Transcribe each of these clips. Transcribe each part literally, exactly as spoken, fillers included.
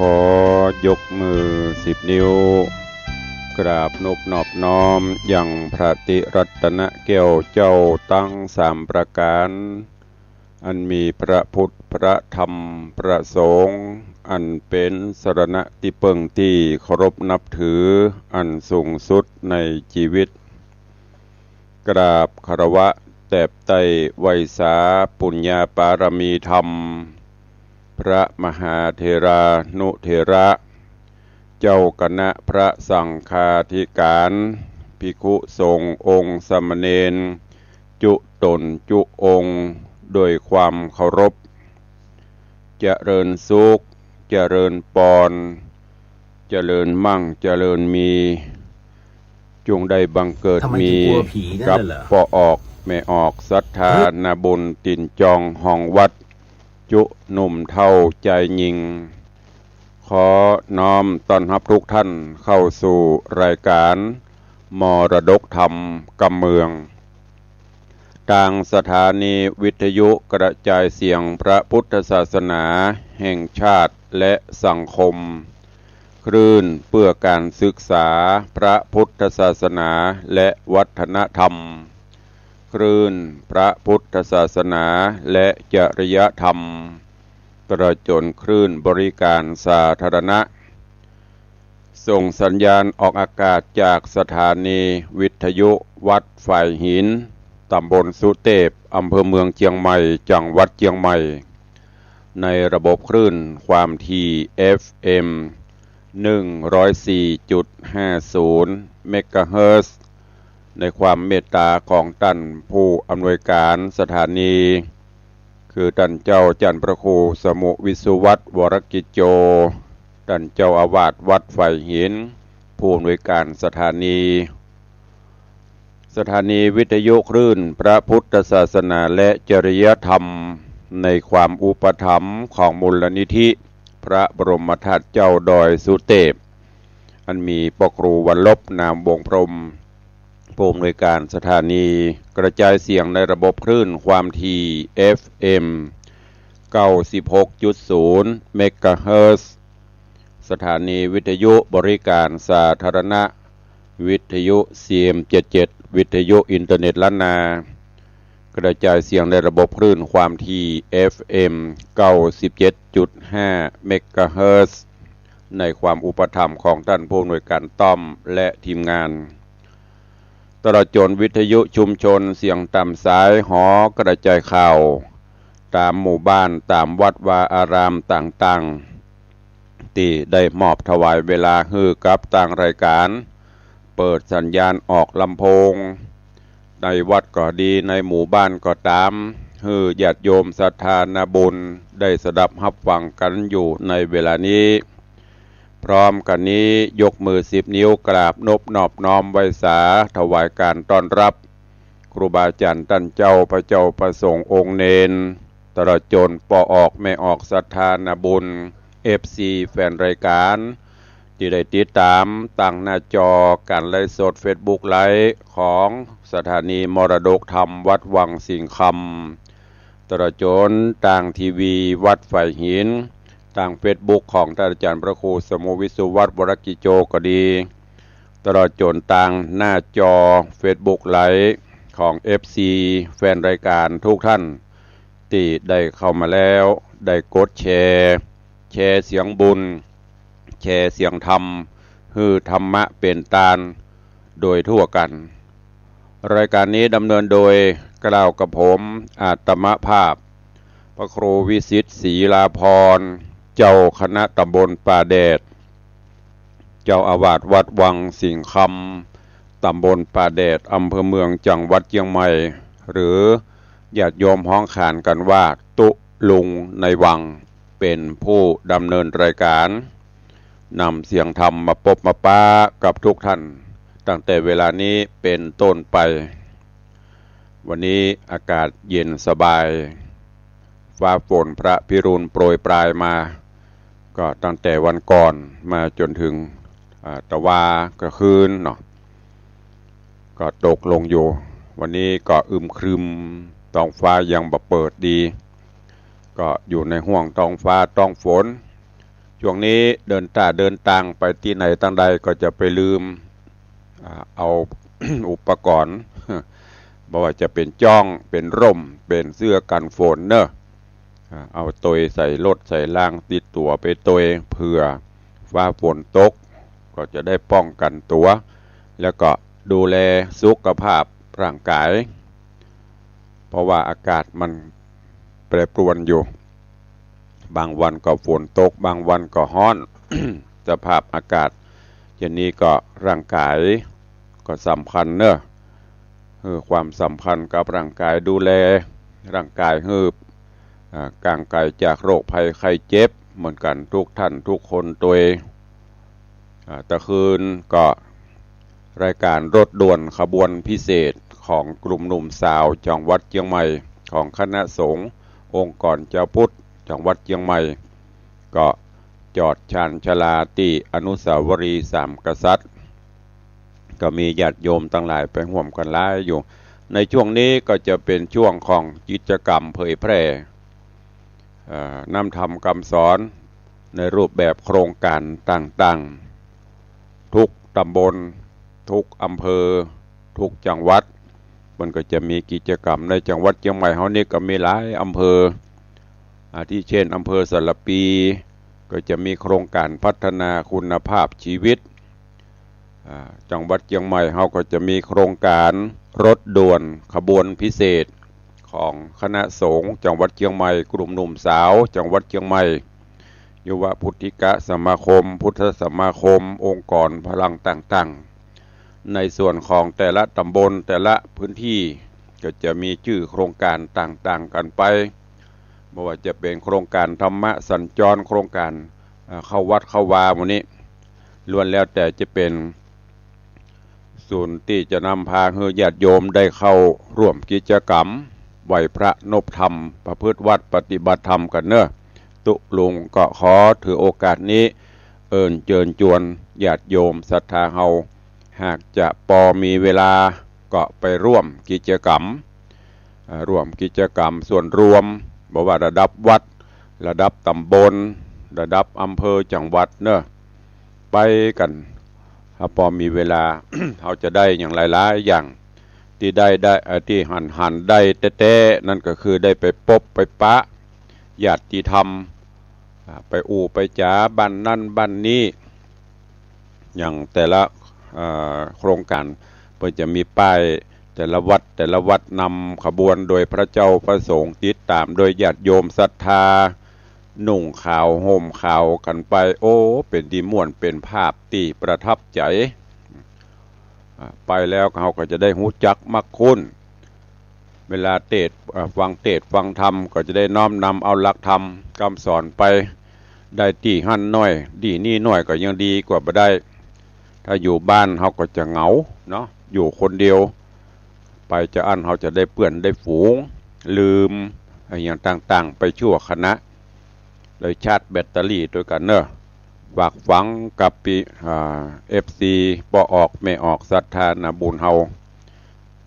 ขอยกมือสิบนิ้ว กราบนบนอบน้อมยังพระติรัตนแก้วเจ้าตังสามประก๋าน อันมีพระพุทธ พระธรรม พระสงฆ์ อันเป๋นสรณะตี้เปิ้งตี้เคารพนับถืออันสูงสุดในจีวิต กราบคารวะแตบไต้ไหว้สาปุญญาปารมีธรรม พระมหาเถรานุเถระ เจ้าคณะพระสังฆาธิก๋าน ภิกขุสงฆ์องค์สามเณร จุ๊ต๋นจุ๊องค์ด้วยความเคารพ เจริญสุข เจริญปอน เจริญมั่ง เจริญมี จุ่งได้บังเกิด ทำไม มี ถึงกลัวผีนั่น กับ เหรอ ป้อออกแม่ออกศรัทธา เฮ้ย นาบุญตี๋นจองห้องวัด จุ๊หนุ่มเฒ่าจายญิง ขอน้อมต้อนฮับทุกท่านเข้าสู่รายการมรดกธรรมกำเมือง ตางสถานีวิทยุกระจายเสียงพระพุทธศาสนาแห่งชาติและสังคม คลื่นเพื่อการศึกษาพระพุทธศาสนาและวัฒนธรรม คลื่นพระพุทธศาสนาและจริยธรรม ตลอดจ๋นคลื่นบริการสาธารณะ ส่งสัญญาณออกอากาศจากสถานีวิทยุวัดฝายหิน ตำบลสุเตพ อำเภอเมืองเจียงใหม่ จังหวัดเจียงใหม่ ในระบบคลื่นความถี่ เอฟเอ็ม หนึ่งร้อยสี่จุดห้าศูนย์ เมกะเฮิรตซ์ ในความเมตต๋าของต้านผู้อำนวยการสถานี คือต้านเจ้าจันทร์พระครูสมุห์วิสุวัฒน์ วรกิจโจ ต้านเจ้าอาวาสวัดฝายหิน ผู้อำนวยการสถานี สถานีวิทยุคลื่นพระพุทธศาสนาและจริยธรรม ในความอุปถัมภ์ของมูลนิธิพระบรมธาตุเจ้าดอยสุเตพ อันมีป้อครูวรรณลบ นามวงศ์พรหม ผู้อำนวยการสถานี กระจายเสียงในระบบคลื่นความถี่ เอฟเอ็ม เก้าสิบหกจุดศูนย์ เมกะเฮิรตซ์ สถานีวิทยุบริการสาธารณะ วิทยุ ซีเอ็ม เจ็ดเจ็ด วิทยุอินเทอร์เน็ตล้านนา กระจายเสียงในระบบคลื่นความถี่ เอฟเอ็ม เก้าสิบเจ็ดจุดห้า เมกะเฮิรตซ์ ในความอุปถัมภ์ของต้านผู้อำนวยการต้อมและทีมงาน ตลอดจ๋นวิทยุชุมชนเสียงต๋ามสายหอกระจายข่าว ต๋ามหมู่บ้าน ต๋ามวัดวาอารามต่างๆ ตี้ได้มอบถวายเวลาหื้อกับตางรายการ เปิดสัญญาณออกลำโพง ในวัดก็ดี ในหมู่บ้านก็ต๋าม หื้อญาติโยมศรัทธานาบุญได้สดับฮับฟังกั๋นอยู่ในเวลานี้ พร้อมกั๋นนี้ยกมือสิบนิ้วกราบนบนอบน้อมไหว้สาถวายก๋านต้อนฮับ ครูบาอาจ๋ารย์ต้านเจ้า พระเจ้าพระสงฆ์องค์เณร ตลอดจ๋นป้อออกแม่ออกศรัทธานาบุญ เอฟซี แฟนรายการ ตี้ได้ติดต๋ามตางหน้าจอก๋านไลฟ์สดเฟซบุ๊กไลฟ์ของสถานีมรดกธรรมวัดวังสิงห์คำ ตลอดจ๋นตางทีวีวัดฝายหิน ตางเฟซบุ๊กของต้านอาจ๋ารย์พระครูสมุห์วิสุวัฒน์ วรกิจโจก็ดี ตลอดจ๋นตางหน้าจอเฟซบุ๊กไลฟ์ของ เอฟซี แฟนรายการทุกท่าน ตี้ได้เข้ามาแล้ว ได้กดแชร์ แชร์เสียงบุญ แชร์เสียงธรรม หื้อธรรมะเป๋นตานโดยทั่วกั๋น รายการนี้ดำเนินโดยเกล้ากับผม อาตมาภาพ พระครูวิสิทธิ์ ศรีลาภรณ์ เจ้าคณะตำบลป่าแดด เจ้าอาวาสวัดวังสิงห์คำ ตำบลป่าแดด อำเภอเมือง จังหวัดเจียงใหม่ หรือญาติโยมฮ้องขานกั๋นว่า ตุ๊ลุงในวัง เป๋นผู้ดำเนินรายการ นำเสียงธรรมมาปบมาปะกับทุกท่าน ตั้งแต่เวลานี้เป๋นต้นไป วันนี้อากาศเย็นสบาย ฟ้าฝนพระพิรุณโปรยปรายมา ก็ตั้งแต่วันก่อนมาจ๋นถึง อ่า ตะวาก็คืนเนาะ ก็ตกลงอยู่ วันนี้ก็อึมครึม ท้องฟ้ายังบ่เปิดดี ก็อยู่ในห้วงท้องฟ้าท้องฝน ช่วงนี้เดินต้าเดินตางไปตี้ไหนตางใดก็จะไปลืม อ่า เอา อุปกรณ์ บ่ว่าจะเป๋นจ๊อง เป๋นร่ม เป๋นเสื้อกั๋นฝนเนาะ อ่า เอาตวยใส่รถใส่รางติดตั๋วไปตวย เผื่อฟ้าฝนตก ก็จะได้ป้องกั๋นตั๋ว แล้วก็ดูแลสุขภาพร่างกาย เพราะว่าอากาศมันแปรปรวนอยู่ บางวันก็ฝนตก บางวันก็ฮ้อน สภาพอากาศอย่างนี้ก็ร่างกายก็สำคัญเนาะ เออ ความสำคัญกับร่างกาย ดูแลร่างกายหื้อ อ่า ก๋างไก๋จากโรคภัยไข้เจ็บเหมือนกั๋นทุกท่านทุกคนตวย อ่า ตะคืนก็รายการรถด่วนขบวนพิเศษของกลุ่มหนุ่มสาวจังหวัดเจียงใหม่ ของคณะสงฆ์องค์กรจาวพุทธจังหวัดเจียงใหม่ ก็จอดชานชาลาตี้อนุสาวรีย์สามกษัตริย์ ก็มีญาติโยมตังหลายไปฮ่วมกั๋นหลายอยู่ ในช่วงนี้ก็จะเป๋นช่วงของกิจกรรมเผยแพร่ เอ่อ นำธรรมคำสอนในรูปแบบโครงการต่างๆ ทุกตำบล ทุกอำเภอ ทุกจังหวัด มันก็จะมีกิจกรรม ในจังหวัดเจียงใหม่เฮานี่ก็มีหลายอำเภอ อาทิเช่นอำเภอสารภี ก็จะมีโครงการพัฒนาคุณภาพชีวิต อ่า จังหวัดเจียงใหม่เฮาก็จะมีโครงการรถด่วนขบวนพิเศษ ของคณะสงฆ์จังหวัดเจียงใหม่ กลุ่มหนุ่มสาวจังหวัดเจียงใหม่ ยุวพุทธิกสมาคม พุทธสมาคม องค์กรพลังต่างๆ ในส่วนของแต่ละตำบลแต่ละพื้นที่ ก็จะมีจื้อโครงการต่างๆ กั๋นไป บ่ว่าจะเป๋นโครงการธรรมะสัญจร โครงการ เอ่อ เข้าวัดเข้าวาหมู่นี้ ล้วนแล้วแต่จะเป๋น ศูนย์ตี้จะนำพาหื้อญาติโยมได้เข้าร่วมกิจกรรมไหว้พระนบธรรม ประพฤติวัตรปฏิบัติธรรมกั๋นเนาะ ตุ๊ลุงก็ขอถือโอกาสนี้ เอิ้นเจิญจวนญาติโยมศรัทธาเฮา หากจะปอมีเวลาก็ไปร่วมกิจกรรม อ่า ร่วมกิจกรรมส่วนรวม บ่ว่าระดับวัด ระดับตำบล ระดับอำเภอ จังหวัดเนาะ ไปกั๋น ถ้าปอมีเวลา เฮาจะได้หยังหลายๆ อย่าง ตี้ได้ ได้ เอ่อ ตี้หันๆ ได้แต๊ๆ นั่นก็คือได้ไปปบไปปะญาติธรรม อ่า ไปอู้ไปจ๋าบ้านนั้นบ้านนี้ อย่างแต่ละ เอ่อ โครงก๋าน เปิ้นจะมีป้ายแต่ละวัด แต่ละวัดนำขบวนโดยพระเจ้าพระสงฆ์ ติดต๋ามโดยญาติโยมศรัทธา นุ่งขาวห่มขาวกั๋นไป โอ้ เป๋นตี้ม่วน เป๋นภาพตี้ประทับใจ๋ อ่า ไปแล้วเฮาก็จะได้ฮู้จักมักคุ้น เวลาเตสน์ อ่า ฟังเตสน์ฟังธรรม ก็จะได้น้อมนำเอาหลักธรรมคำสอนไป ได้ตี้หั้นหน้อย ตี้นี่หน้อยก็ยังดีกว่าบ่ได้ ถ้าอยู่บ้านเฮาก็จะเหงาเนาะ อยู่คนเดียว ไปจาอั้นเฮาจะได้เปื้อนได้ฝูง ลืมอะหยังต่างๆ ไปชั่วขณะ เลยชาร์จแบตเตอรี่ตวยกั๋นเนาะ ฝากฝังกับปี้ อ่า เอฟซี ป้อออกแม่ออกศรัทธานาบุญเฮา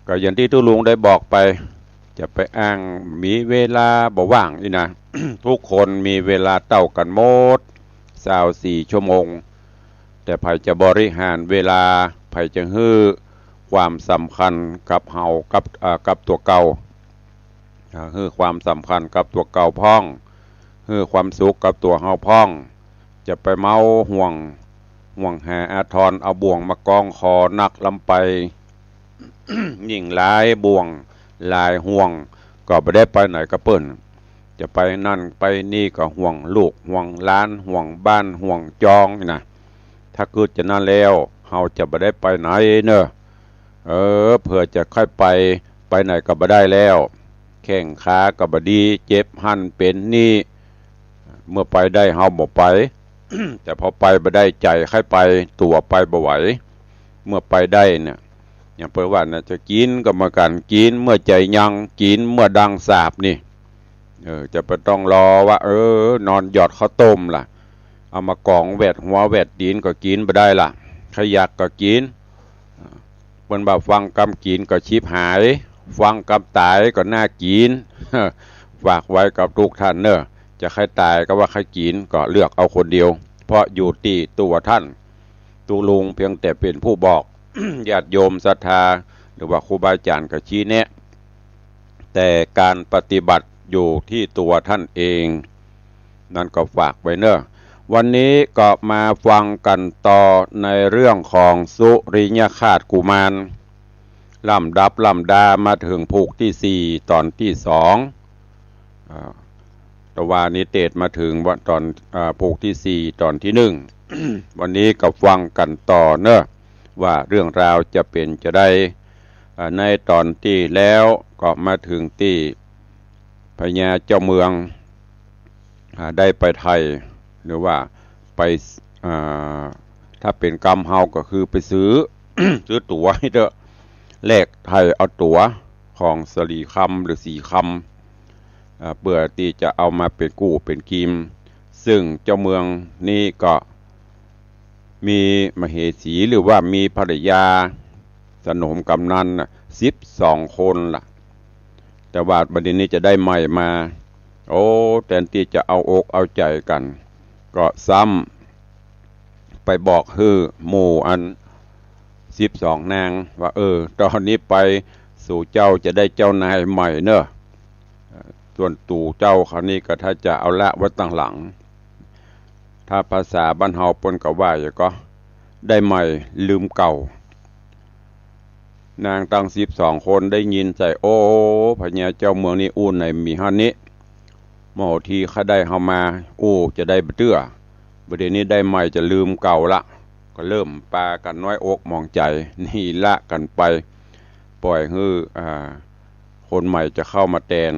ก็อย่างตี้ตุ๊ลุงได้บอกไป จะไปอ้างมีเวลาบ่ว่างอี้นะ ทุกคนมีเวลาเต้ากั๋นหมด ซาวสี่ชั่วโมง แต่ใผจะบริหารเวลา ใผจะหื้อความสำคัญกับเฮา กับ เอ่อ กับตั๋วเก่า อ่า หื้อความสำคัญกับตั๋วเก่าพ่อง หื้อความสุขกับตั๋วเฮาพ่อง จะไปเมาห่วง ห่วงหาอาทร เอาบ่วงมากองคอนักล้ำไป ยิ่งหลายบ่วงหลายห่วง ก็บ่ได้ไปไหนกับเปิ้น จะไปนั่นไปนี่ก็ห่วงลูกห่วงหลาน ห่วงบ้านห่วงจองนะ ถ้ากึ๊ดจานั้นแล้ว เฮาจะบ่ได้ไปไหนเนาะ เออ เผื่อจะใค่ไป ไปไหนก็บ่ได้แล้ว แข้งขาก็บ่ดี เจ็บหั้นเป๋นนี่ เมื่อไปได้เฮาบ่ไป แต่พอไปบ่ได้ใจ๋ใค่ไป ตั๋วไปบ่ไหว เมื่อไปได้เนี่ย อย่างเปิ้นว่านะ จะกิ๋นก็เหมือนกั๋น กิ๋นเมื่อใจ๋ยัง กิ๋นเมื่อดังสาปนี่ เออ จะบ่ต้องรอว่า เออ นอนหยอดข้าวต้มล่ะ เอามากองแหวดหัวแหวดตี๋นก็กิ๋นบ่ได้ล่ะ ใค่อยากก็กิ๋น เปิ้นว่าฟังกำกิ๋นก็ฉิบหาย ฟังกำต๋ายก็น่ากิ๋น ฝากไว้กับทุกท่านเนาะ จะใค่ต๋ายก็ว่าใค่กิ๋น ก็เลือกเอาคนเดียว เพราะอยู่ตี้ตั๋วท่าน ตุ๊ลุงเพียงแต่เป๋นผู้บอก ญาติโยมศรัทธา หรือว่าครูบาอาจ๋ารย์ก็ชี้แนะ แต่ก๋านปฏิบัติอยู่ตี้ตั๋วท่านเอง นั้นก็ฝากไว้เนาะ วันนี้ก็มาฟังกั๋นต่อในเรื่องของสุริยคราชกุมาร ลำดับลำดามาเถิงผูกตี้สี่ต๋อนตี้สอง อ่า ตะวานี้เตสน์มาเถิงวันต๋อน อ่า ผูกตี้สี่ต๋อนตี้หนึ่ง วันนี้ก็ฟังกั๋นต่อเนาะ ว่าเรื่องราวจะเป๋นจาใด อ่า ในต๋อนตี้แล้วก็มาเถิงตี้พญาเจ้าเมือง อ่า ได้ไปไถ่ หรือว่าไป อ่า ถ้าเป๋นกำเฮาก็คือไปซื้อ ซื้อตั๋วหื้อเต๊อะ แลกไถ่เอาตั๋วของสะหลีคำหรือสีคำ อ่า เปื้อตี้จะเอามาเป๋นกู้เป๋นกีม ซึ่งเจ้าเมืองนี้ก็มีมเหสีหรือว่ามีภรรยาสนมกำนันน่ะ สิบสองคนล่ะ แต่ว่าบัดนี้จะได้ใหม่มา โอ้ แตนตี้จะเอาอกเอาใจ๋กั๋น ก็ซ้ำไปบอกหื้อหมู่อันสิบสองนางว่า เออ ต๋อนนี้ไป สูเจ้าจะได้เจ้านายใหม่เนาะ ส่วนตู่เจ้าเขานี่ก็ถ้าจะเอาละไว้ตังหลัง ถ้าภาษาบ้านเฮาเปิ้นก็ว่าหยังก่อ ได้ใหม่ลืมเก่า นางตังสิบสองคนได้ยินใส่ โอ้ พญาเจ้าเมืองนี่อู้ไหนมีหั้นนี้ หมอทีข้าได้เฮามา อู้จะได้บ่เตื้อ บ่าเดี่ยวนี้ได้ใหม่จะลืมเก่าละ ก็เริ่มปากั๋นน้อยอกหมองใจ๋ หนีละกั๋นไป ป่อยหื้อ อ่า คนใหม่จะเข้ามาแตน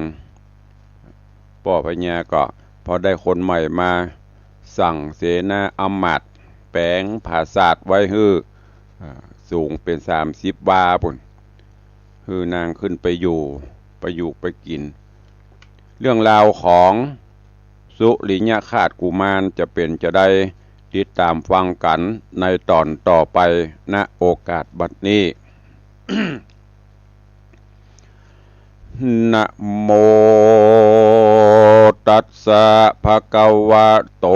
ป้อพญาก็พอได้คนใหม่มา สั่งเสนาอำมาตย์แป๋งผาสาทไว้หื้อ อ่า สูงเป๋นสามสิบวาปู๊น หื้อนางขึ้นไปอยู่ ไปอยู่ไปกิ๋น เรื่องราวของสุริยคราชกุมารจะเป๋นจาใด ติดต๋ามฟังกั๋นในต๋อนต่อไป ณ โอกาสบัดนี้ นะโมตัสสะ ภะคะวะโต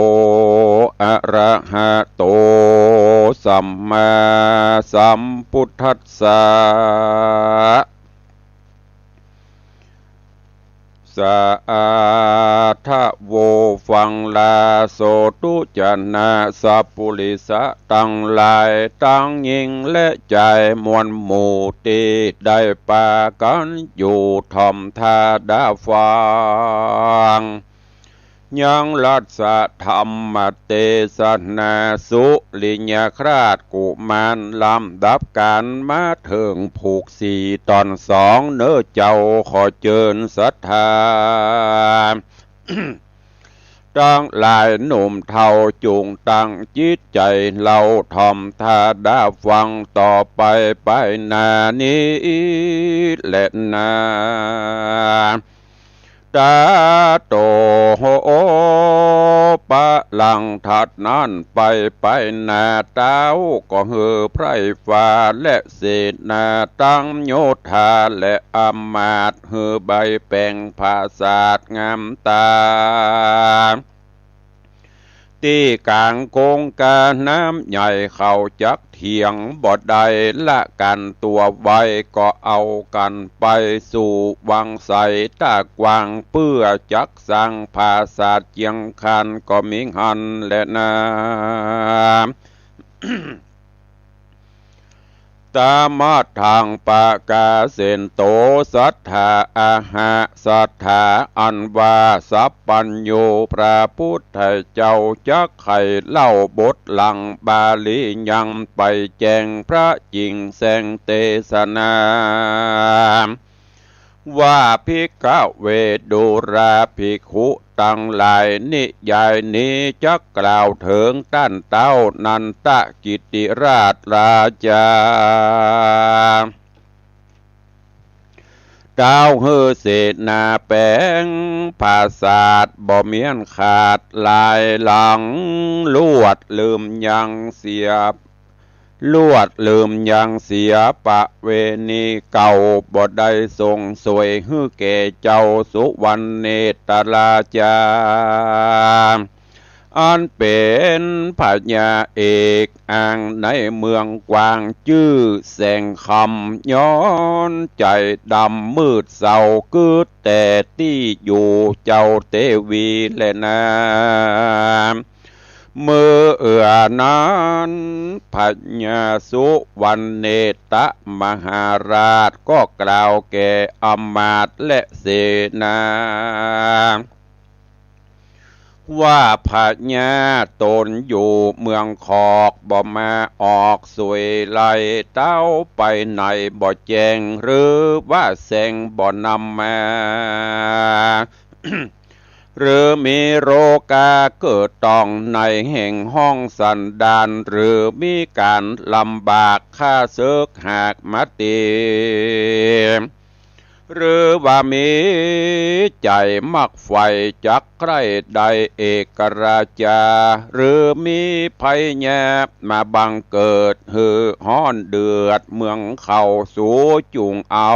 อะระหะโต สัมมาสัมพุทธัสสะ สาธะโว ฟังลาโสตุจะนะ สัปปุริสะตังหลาย ตังญิงและจาย มวลหมู่ตี้ได้ปากั๋นอยู่ถ่อมธาดาฟัง ยังรัสธรรมเตสนาสุริยคราชกุมาร ลำดับกั๋นมาเถิงผูกสี่ต๋อนสอง เน้อเจ้า ขอเจิญศรัทธา ตังหลายหนุ่มเฒ่า จุ่งตั้งจิตใจ๋เล่าถ่อมธาดาฟัง ต่อไปไปหน้านี้แลนา ตาโต ปะหลังถัดนั้นไป ไปหน้าเต๊า ก็หื้อไพร่ฟ้าและเสนาตังโยธาและอำมาตย์ หื้อใบแป๋งผาสาทงามต๋า ตี้ก๋างคงคาน้ำใหญ่ เขาจักเถียงบ่ได้ ละกั๋นตั๋วไว้ ก็เอากั๋นไปสู่วังไสตากว้าง เปื้อจักสร้างผาสาทเจียงคาน ก็มีหั้นแลนา ตะมะทังปะกาเสนโต สัตถาอะหะ สัตถาอันว่าสัพพัญญู พระพุทธเจ้าจักใค่เล่าบทหลังบาลี ยังไปแจ้งพระจิ่งแสงเตสนา ว่า ภิกขะเว ดูราภิกขุตังหลาย นิยายนี้จักกล่าวเถิงต้านเต๊านันทกิตติราชราชา เต๊าหื้อเสนาแป๋งผาสาทบ่เมี้ยนขาดหลายหลัง ลวดลืมยังเสีย ลวดลืมยังเสียประเวณีเก่า บ่ได้ส่งสวยหื้อแก่เจ้าสุวรรณเนตรราชา อันเป๋นพญาเอกอ้างในเมืองกว้างจื้อแสงคำ ย้อนใจ๋ดำมืดเศร้ากึ๊ดแต่ตี้อยู่เจ้าเตวีแลนา เมื่อนั้นพญาสุวรรณเณตมหาราชก็กล่าวแก่อำมาตย์และเสนา ว่าพญาต๋นอยู่เมืองคอกบ่มาออกสวยไล่ เต๊าไปไหนบ่แจ้ง หรือว่าแสงบ่นำมา หรือมีโรคาเกิดต้องในแห่งห้องสันดาน หรือมีก๋านลำบากข้าเสิกหากมาติ หรือว่ามีใจ๋มักใฝ่จักใคร่ได้เอกราชา หรือมีภัยแย่มาบังเกิดหื้อฮ้อนเดือดเมืองเขา สูจุ่งเอา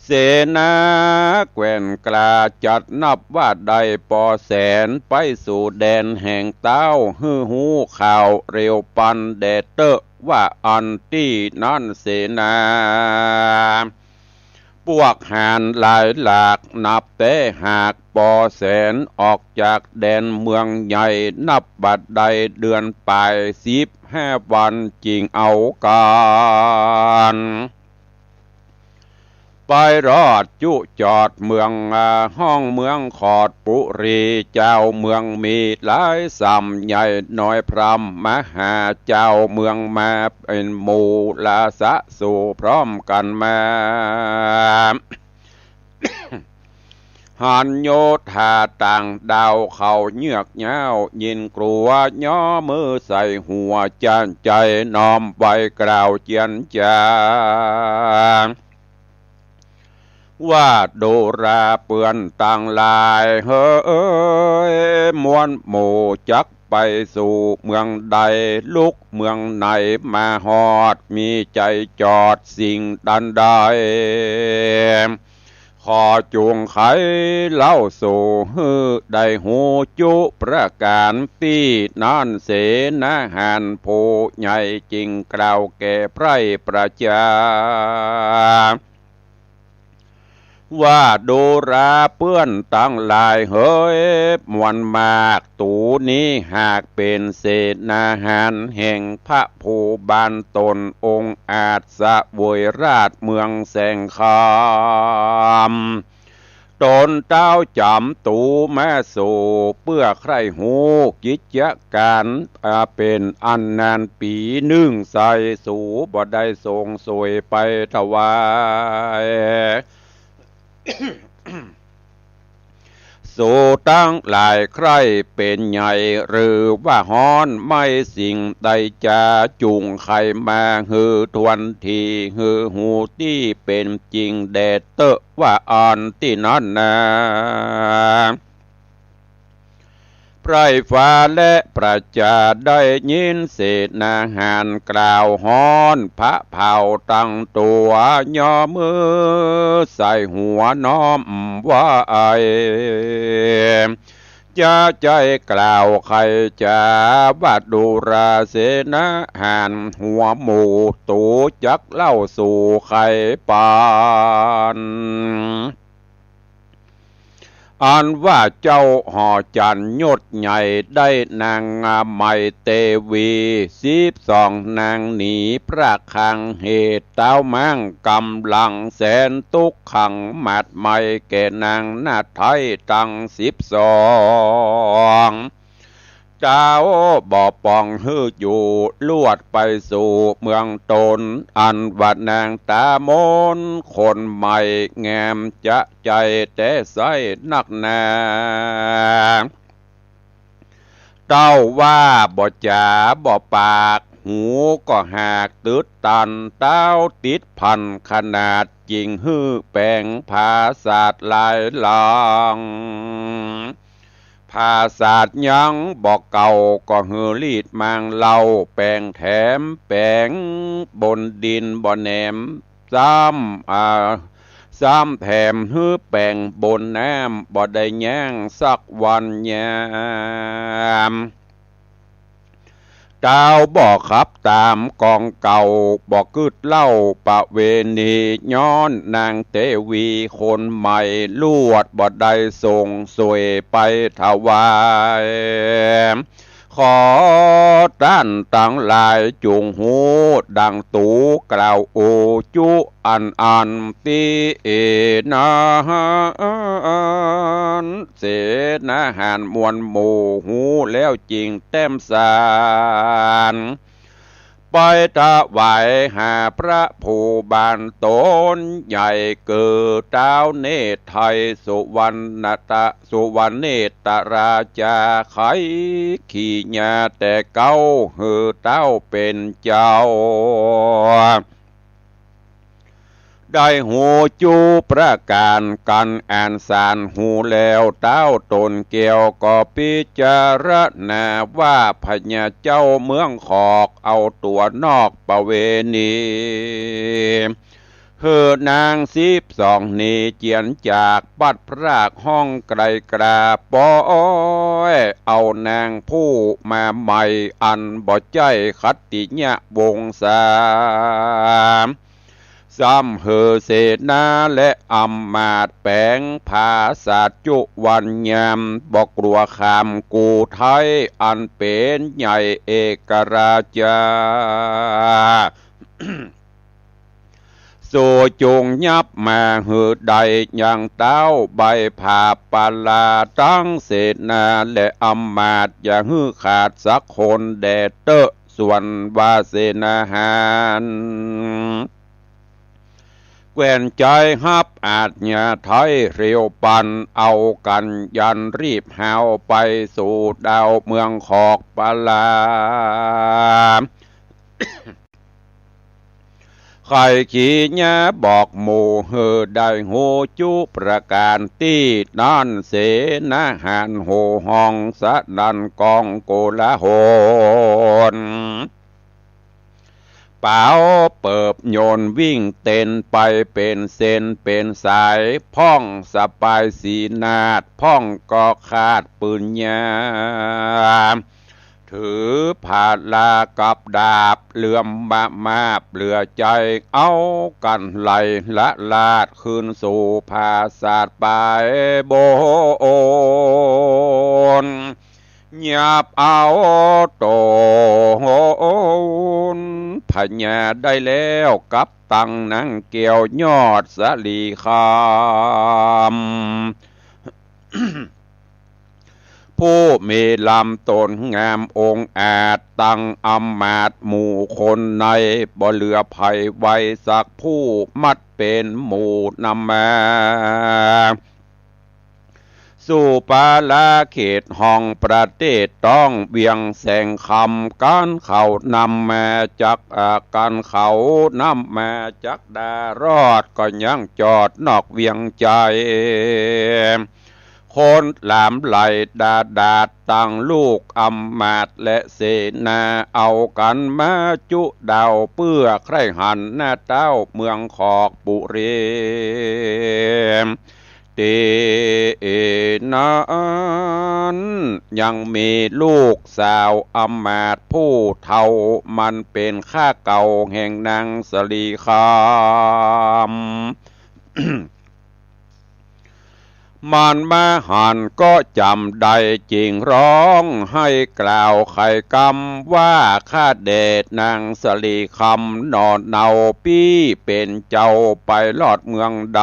เสนาแกว่นกล้าจัดนับว่าได้ปอแสน ไปสู่แดนแห่งเต๊า หื้อฮู้ข่าวเร็วปันแด่เต๊อะ ว่าอันตี้นั้นเสนา ปวกหาญหลายหลาก นับแต่หากปอแสน ออกจากแดนเมืองใหญ่ นับบัดได้เดือนป๋ายสิบห้าวัน จึงเอากั๋น ไปรอดจุจอดเมือง อ่า ห้องเมืองขอดปุรี เจ้าเมืองมีหลายส่ำ ใหญ่น้อยพร่ำ มหาเจ้าเมืองมาเป๋นหมู่ ราษะสู่พร้อมกั๋นมา หันโยธาต่างด้าวเขาเยือกเย้า ยินกลัว ย่อมือใส่หัว จั่นใจ๋น้อมไหว้กล่าวเจียรจา ว่าดูราเปื้อนตังหลายเหย มวลหมู่จักไปสู่เมืองใด ลุกเมืองไหนมาฮอด มีใจ๋จอดสิ่งอันใด ขอจุ่งไขเล่าสู่หื้อได้ฮู้จุประก๋าน ตี้นั้นเสนาหารผู้ใหญ่จึงกล่าวแก่ไพร่ประจา ว่าดูราเปื้อนตังหลายเหย มวลมาก ตูนี้หากเป๋นเสนาหารแห่งพระผู้บานต๋นองอาจเสวยราชเมืองแสงคำ ต๋นเต๊าจ๋ำตูมาสู่ เปื้อใคร่ฮู้กิจก๋าน อ่า เป๋นอันนานปี๋นึ่งไส้ สูบ่ได้ส่งสวยไปถวาย สูตังหลายใคร่เป๋นใหญ่ หรือว่าฮ้อน ไม่สิ่งใดจา จุ่งไขมาหื้อถ้วนที หื้อฮู้ตี้เป๋นจริงแด่เต๊อะ ว่าอันตี้นั้นนา ไพร่ฟ้าและประจาได้ยินเสนาหารกล่าวฮ้อน พระเผ่าตังตั๋ว ย่อมือใส่หัวน้อมไหว้ จะใจ๋กล่าวไขจ๋า ว่าดูราเสนาหารหัวหมู่ ตูจักเล่าสู่ไขปัน อันว่าเจ้าหอจันทร์ยศใหญ่ได้นางไมเตวี สิบสองนางหนีพระคลังเหตุ เต๊าม้างก๋ำลังแสนตุ๊กขังหมัดไหม้แก่นางนาฏไท้ตังสิบสอง เต๊าบ่ปองหื้ออยู่ ลวดไปสู่เมืองต๋น อันว่านางต๋ามนคนใหม่ งามจะใจ๋แต๊ไส้นักหนา เต๊าว่าบ่จ๋าบ่ปาก หูก็หากตึ๊ดตัน เต๊าติดพันขนาด จึงหื้อแป๋งผาสาทหลายหลัง ผาสาทยังบ่เก่า ก็หื้อลีดมางเหล้า แป๋งแถมแป๋งบนดินบ่แหนม ซ้ำ อ่า ซ้ำแถมหื้อแป๋งบนน้ำบ่ได้ยั้งสักวันยาม เต้าบ่ขับต๋ามกองเก่า บ่กึ๊ดเล่าประเวณี ย้อนนางเตวีคนใหม่ ลวดบ่ได้ส่งสวยไปถวาย ขอต้านตังหลายจุ่งฮู้ ดังตู๋กล่าวโอจุ อันอันตี้เอนั้น เสนาหารมวลหมู่ฮู้แล้วจึ่งแต้มสาร ไปถวายหาพระผู้บานต๋นใหญ่ เกิดเต้าเนตรไทย สุวรรณตะ สุวรรณเนตรราชา ไขขี่ญาแต่เก๊า หื้อเต้าเป๋นเจ้า ได้ฮู้จุประก๋าน กั๋นอันสารฮู้แล้ว เต้าต๋นแก้วก็พิจารณาว่า พญาเจ้าเมืองขอก เอาตั๋วนอกประเวณี หื้อนางสิบสองนี้เจียนจาก ปัดพรากห้องไกลกรา ปอยเอานางผู้มาใหม่ อันบ่ใจ้ขัตติยวงศา ซ้ำหื้อเสนาและอำมาตย์แป๋งผาสาทจุวันยาม บ่กลัวขามกูไทย อันเป๋นใหญ่เอกราชา สูจุ่งยับมาหื้อได้ยังเต้า ใบผาปาลาตังเสนาและอำมาตย์ อย่าหื้อขาดสักคนแด่เต๊อะ ส่วนว่าเสนาหาร แกว่นใจ๋ฮับอาชญาไทยเร็วปัน เอากั๋นยันรีบฮาวไปสู่ดาวเมืองขอกปาลา ไขขี่ญาบอกหมู่หื้อได้ฮู้จุประก๋านตี้นั้น เสนาหารโห่ฮ้องสนั่นก้องโกลาหล ป๋าวเปิบยนต์วิ่งเต้นไปเป๋นเส้นเป๋นสาย พ่องสะปายสีนาด พ่องก็ขาดปืนยา ถือผาลากับดาบ เหลื่อมมามาบเหลือใจ๋ เอากั๋นไหลละลาดคืนสู่ผาสาทปายบน ยับเอาต๋นพญาได้แล้ว กับตังนางแก้วยอดสาลีคำ ผู้มีลำต๋นงามองอาจ ตังอำมาตย์หมู่คนใน บ่เหลือใผไว้สักผู้ มัดเป๋นหมู่นำมา สู่ปาลาเขตห้องประเทศต้องเวียงแสงคำ กั๋นเขานำมาจัก อ่า กั๋นเขานำมาจักดารอด ก็ยังจอดนอกเวียงใจ๋ คนหลามไหลดาดาด ตังลูกอำมาตย์และเสนา เอากั๋นมาจุดาว เปื้อใคร่หันหน้าเต้าเมืองขอกปุรี ตี้นั้นยังมีลูกสาวอำมาตย์ผู้เฒ่า มันเป๋นข้าเก่าแห่งนางสาลีคำ มันมาหันก็จ๋ำได้จึ่งฮ้องไห้กล่าวไขกำว่า ข้าแด่นางสาลีคำ หน่อเนาปี้เป๋นเจ้าไปรอดเมืองใด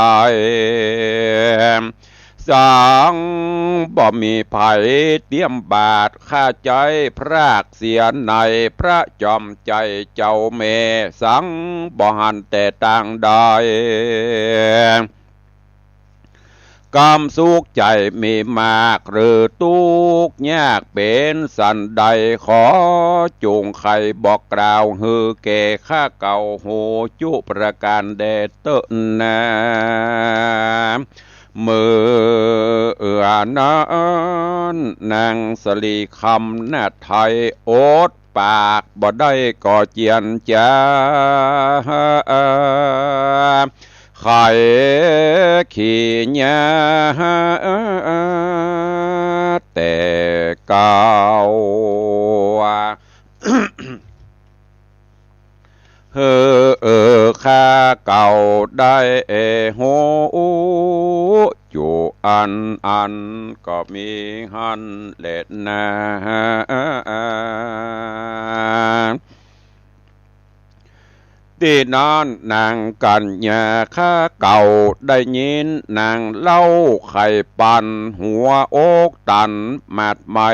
สังบ่มีใผเตียมบาตร ข้าใจ๊พรากเสียในพระจอมใจ๋เจ้าแม่ สังบ่หันแต่ตางใด กำสุขใจ๋มีมากหรือตุ๊กข์ยากเป๋นสันใด ขอจุ่งไขบอกกล่าวหื้อแก่ข้าเก่าฮู้จุประก๋านแด่เต๊อะนา เมื่อนั้นนางสาลีคำนาไทยอดปากบ่ได้ก็เจียนจ๋า ไขขี้ยาแต่เก่า หื้อข้าเก่าได้ฮู้ อยู่อันอันก็มีหั้นแลนา ตี้นั้นนางกัญญาข้าเก่าได้ยินนางเล่าใค่ปันหัวอกตันหมาดไหม้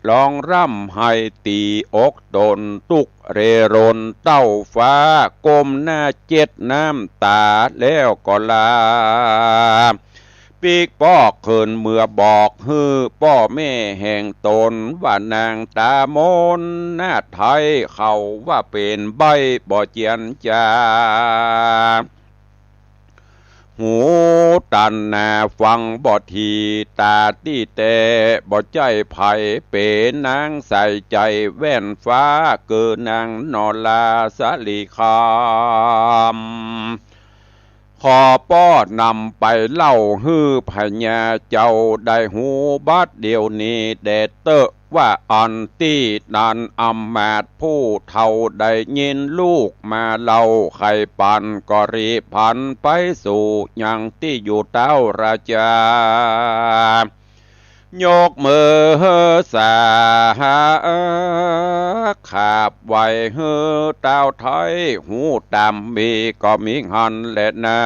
ฮ้องร่ำไห้ตี้อกตนตุ๊กข์เร่ร่อนเต้าฟ้า ก้มหน้าเจ็ดน้ำต๋าแล้วก็ลา ปิ๊กป๊อกเขินเมื่อบอกหื้อป้อแม่แห่งตน ว่านางต๋ามนนาฏไทยเขาว่าเป๋นใบ้บ่เจียรจา หูตันหนาฟังบ่ถี่ ต๋าตี้แต๊บ่ใจ้ใผ เป๋นนางใส่ใจ๋แว่นฟ้า เกือนางนอราสะหลีคำ ขอป้อนำไปเล่าหื้อพญาเจ้าได้ฮู้บัดเดี๋ยวนี้แด่เต๊อะ ว่าอันตี้นั้นอำมาตย์ผู้เฒ่าได้ยินลูกมาเล่าใค่ปัน ก็รีบพลันไปสู่ยังตี้อยู่เต๊าราจา ยกมือสาขาบไหว้หื้อเต้าไทย ฮู้ต๋ามมีก็มีหั้นแลนา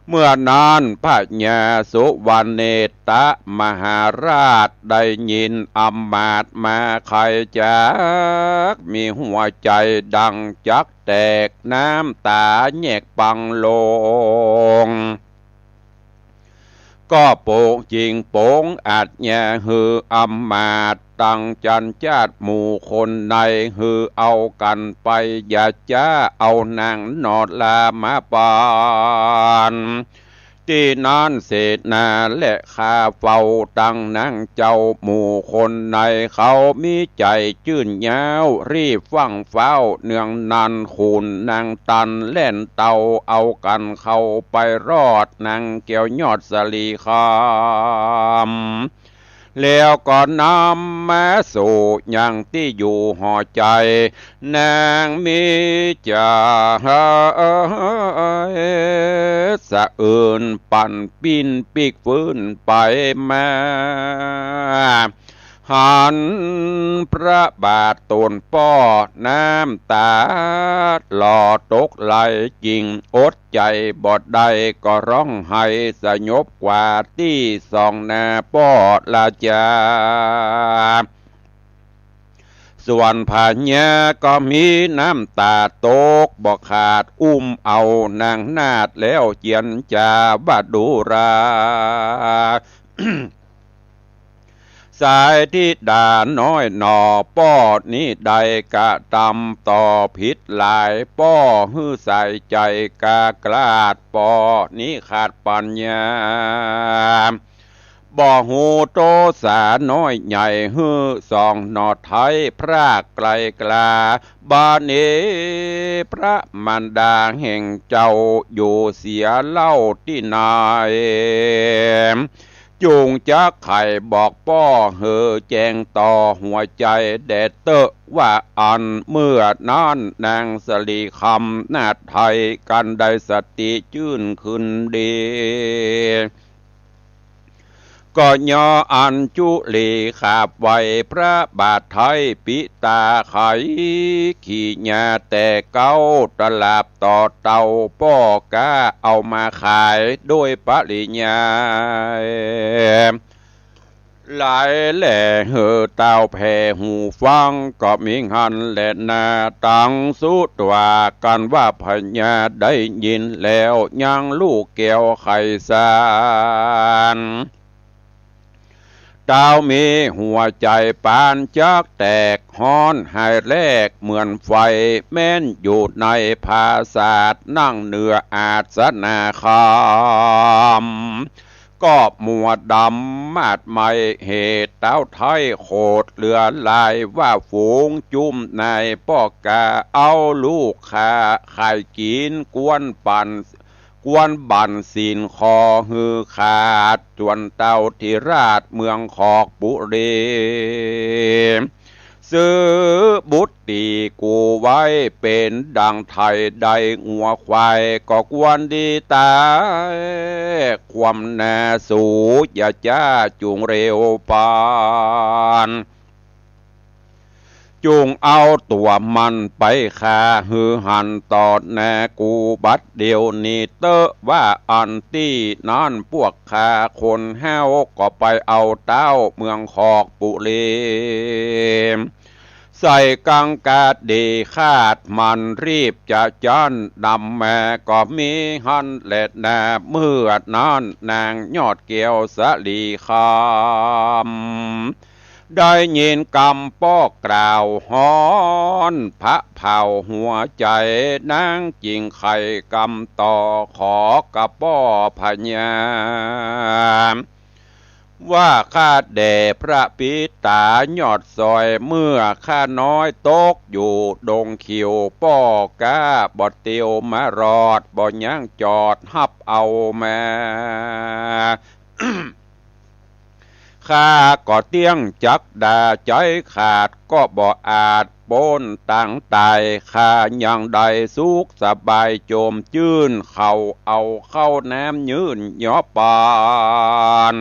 เมื่อนั้นพญาสุวรรณเนตรมหาราชได้ยินอำมาตย์มาใค่จัก มีหัวใจ๋ดังจักแตก น้ำต๋าแยกปังลง ก็โป๋งจิ่งโป๋งอาชญาหื้ออำมาตย์ ตังจันจาดหมู่คนใน หื้อเอากั๋นไป อย่าจ๊าเอานางนอรามาปัน ตี้นั้นเสนาและข้าเฝ้าตังนางเจ้า หมู่คนในเขามีใจ๋จื้นย้าว รีบฟั่งฟ้าวเนืองนัน ขุนนางตันแล่นเต่า เอากั๋นเข้าไปรอดนางแก้วยอดสะหลีคำ แล้วก็นำมาสู่ยังตี้อยู่หอใจ๋ นางมีใจ๋สะเอิ้นปันปิ้นปิ๊กฟื้นไปมา หันพระบาทต๋นป้อ น้ำต๋าหล่อตกไหลจิ่ง อดใจ๋บ่ได้ก็ฮ้องไห้สยบกว่าตี้สองหน้าป้อราจา ส่วนพญาก็มีน้ำต๋าตกบ่ขาด อุ้มเอานางนาฏแล้วเจียรจาว่าดูรา สายธิดาน้อยหน่อ ป้อนี้ได้กระตำต่อผิดหลาย ป้อหื้อสายใจ๋กล้าคลาด ป้อนี้ขาดปัญญา บ่ฮู้โตษาน้อยใหญ่ หื้อสองหน่อไทยพรากไกลกลา บ่านี้พระมารดาแห่งเจ้าอยู่เสียเล่าตี้ไหน จุ่งจักไขบอกป้อหื้อแจ้งต่อหัวใจ๋แด่เต๊อะ ว่าอันเมื่อนั้นนางสะหลีคำนาฏไทย กันได้สติจื้นขึ้นดี ก็ย่ออัญจุลีขาบไหว้พระบาทไท้ ปิต๋าไขขี้ยาแต่เก๊า ตลาดต่อเต้า ป้อก๊าเอามาขายโดยปริยาย หลายแหล่หื้อเต้าแผ่หูฟัง ก็มีหั้นแลนา ตังสุตวากันว่าพญาได้ยินแล้ว ยังลูกแก้วไขสาร เต้ามีหัวใจ๋ปานจักแตก ฮ้อนไห้แลกเหมือนไฟ แม้นอยู่ในผาสาท นั่งเหนืออาสนาคำ ก็มัวดำมาดไหมเหตุ เต๊าไท้โขดเหลือหลาย ว่าฝูงจุ้มนายป้อกา เอาลูกข้าขายกิ๋น กวนบั่น กวนบั่นศีลขอหื้อขาด ส่วนเต้าธิราชเมืองขอกปุรี ซื้อบุตรีกูไว้เป๋นดั่งไถ่ได้งัวควาย ก็ควรดีต๋าย ความนาสูอย่าจ๊าจุ่งเร็วปาน จุ่งเอาตั๋วมันไปฆ่า หื้อหันต่อหน้ากูบัดเดี๋ยวนี้เต๊อะ ว่าอั้นตี้นั้น พวกข้าคนห้าวก็ไปเอาเต้าเมืองขอกปุรี ใส่กังกาดีคาดมัน รีบจะจั้นนำมา ก็มีหั้นแลนา เมื่อนั้นนางยอดแก้วสะหลีคำ ได้ยินกำป้อกล่าวฮ้อนผะเผาหัวใจ๋ นางจึงไขกำต่อขอกระป้อพญา ว่าข้าแด่พระปิต๋ายอดซอย เมื่อข้าน้อยตกอยู่ดงเขียว ป้อก๊าบ่เตียวมารอด บ่ยั้งจอดฮับเอามา ข้าก็เตี้ยงจักดา ใจ๋ขาดก็บ่อาจป๊นตางต๋าย ข้ายังได้สุขสบายโจมจื้น เขาเอาข้าวน้ำยื่นยอปาน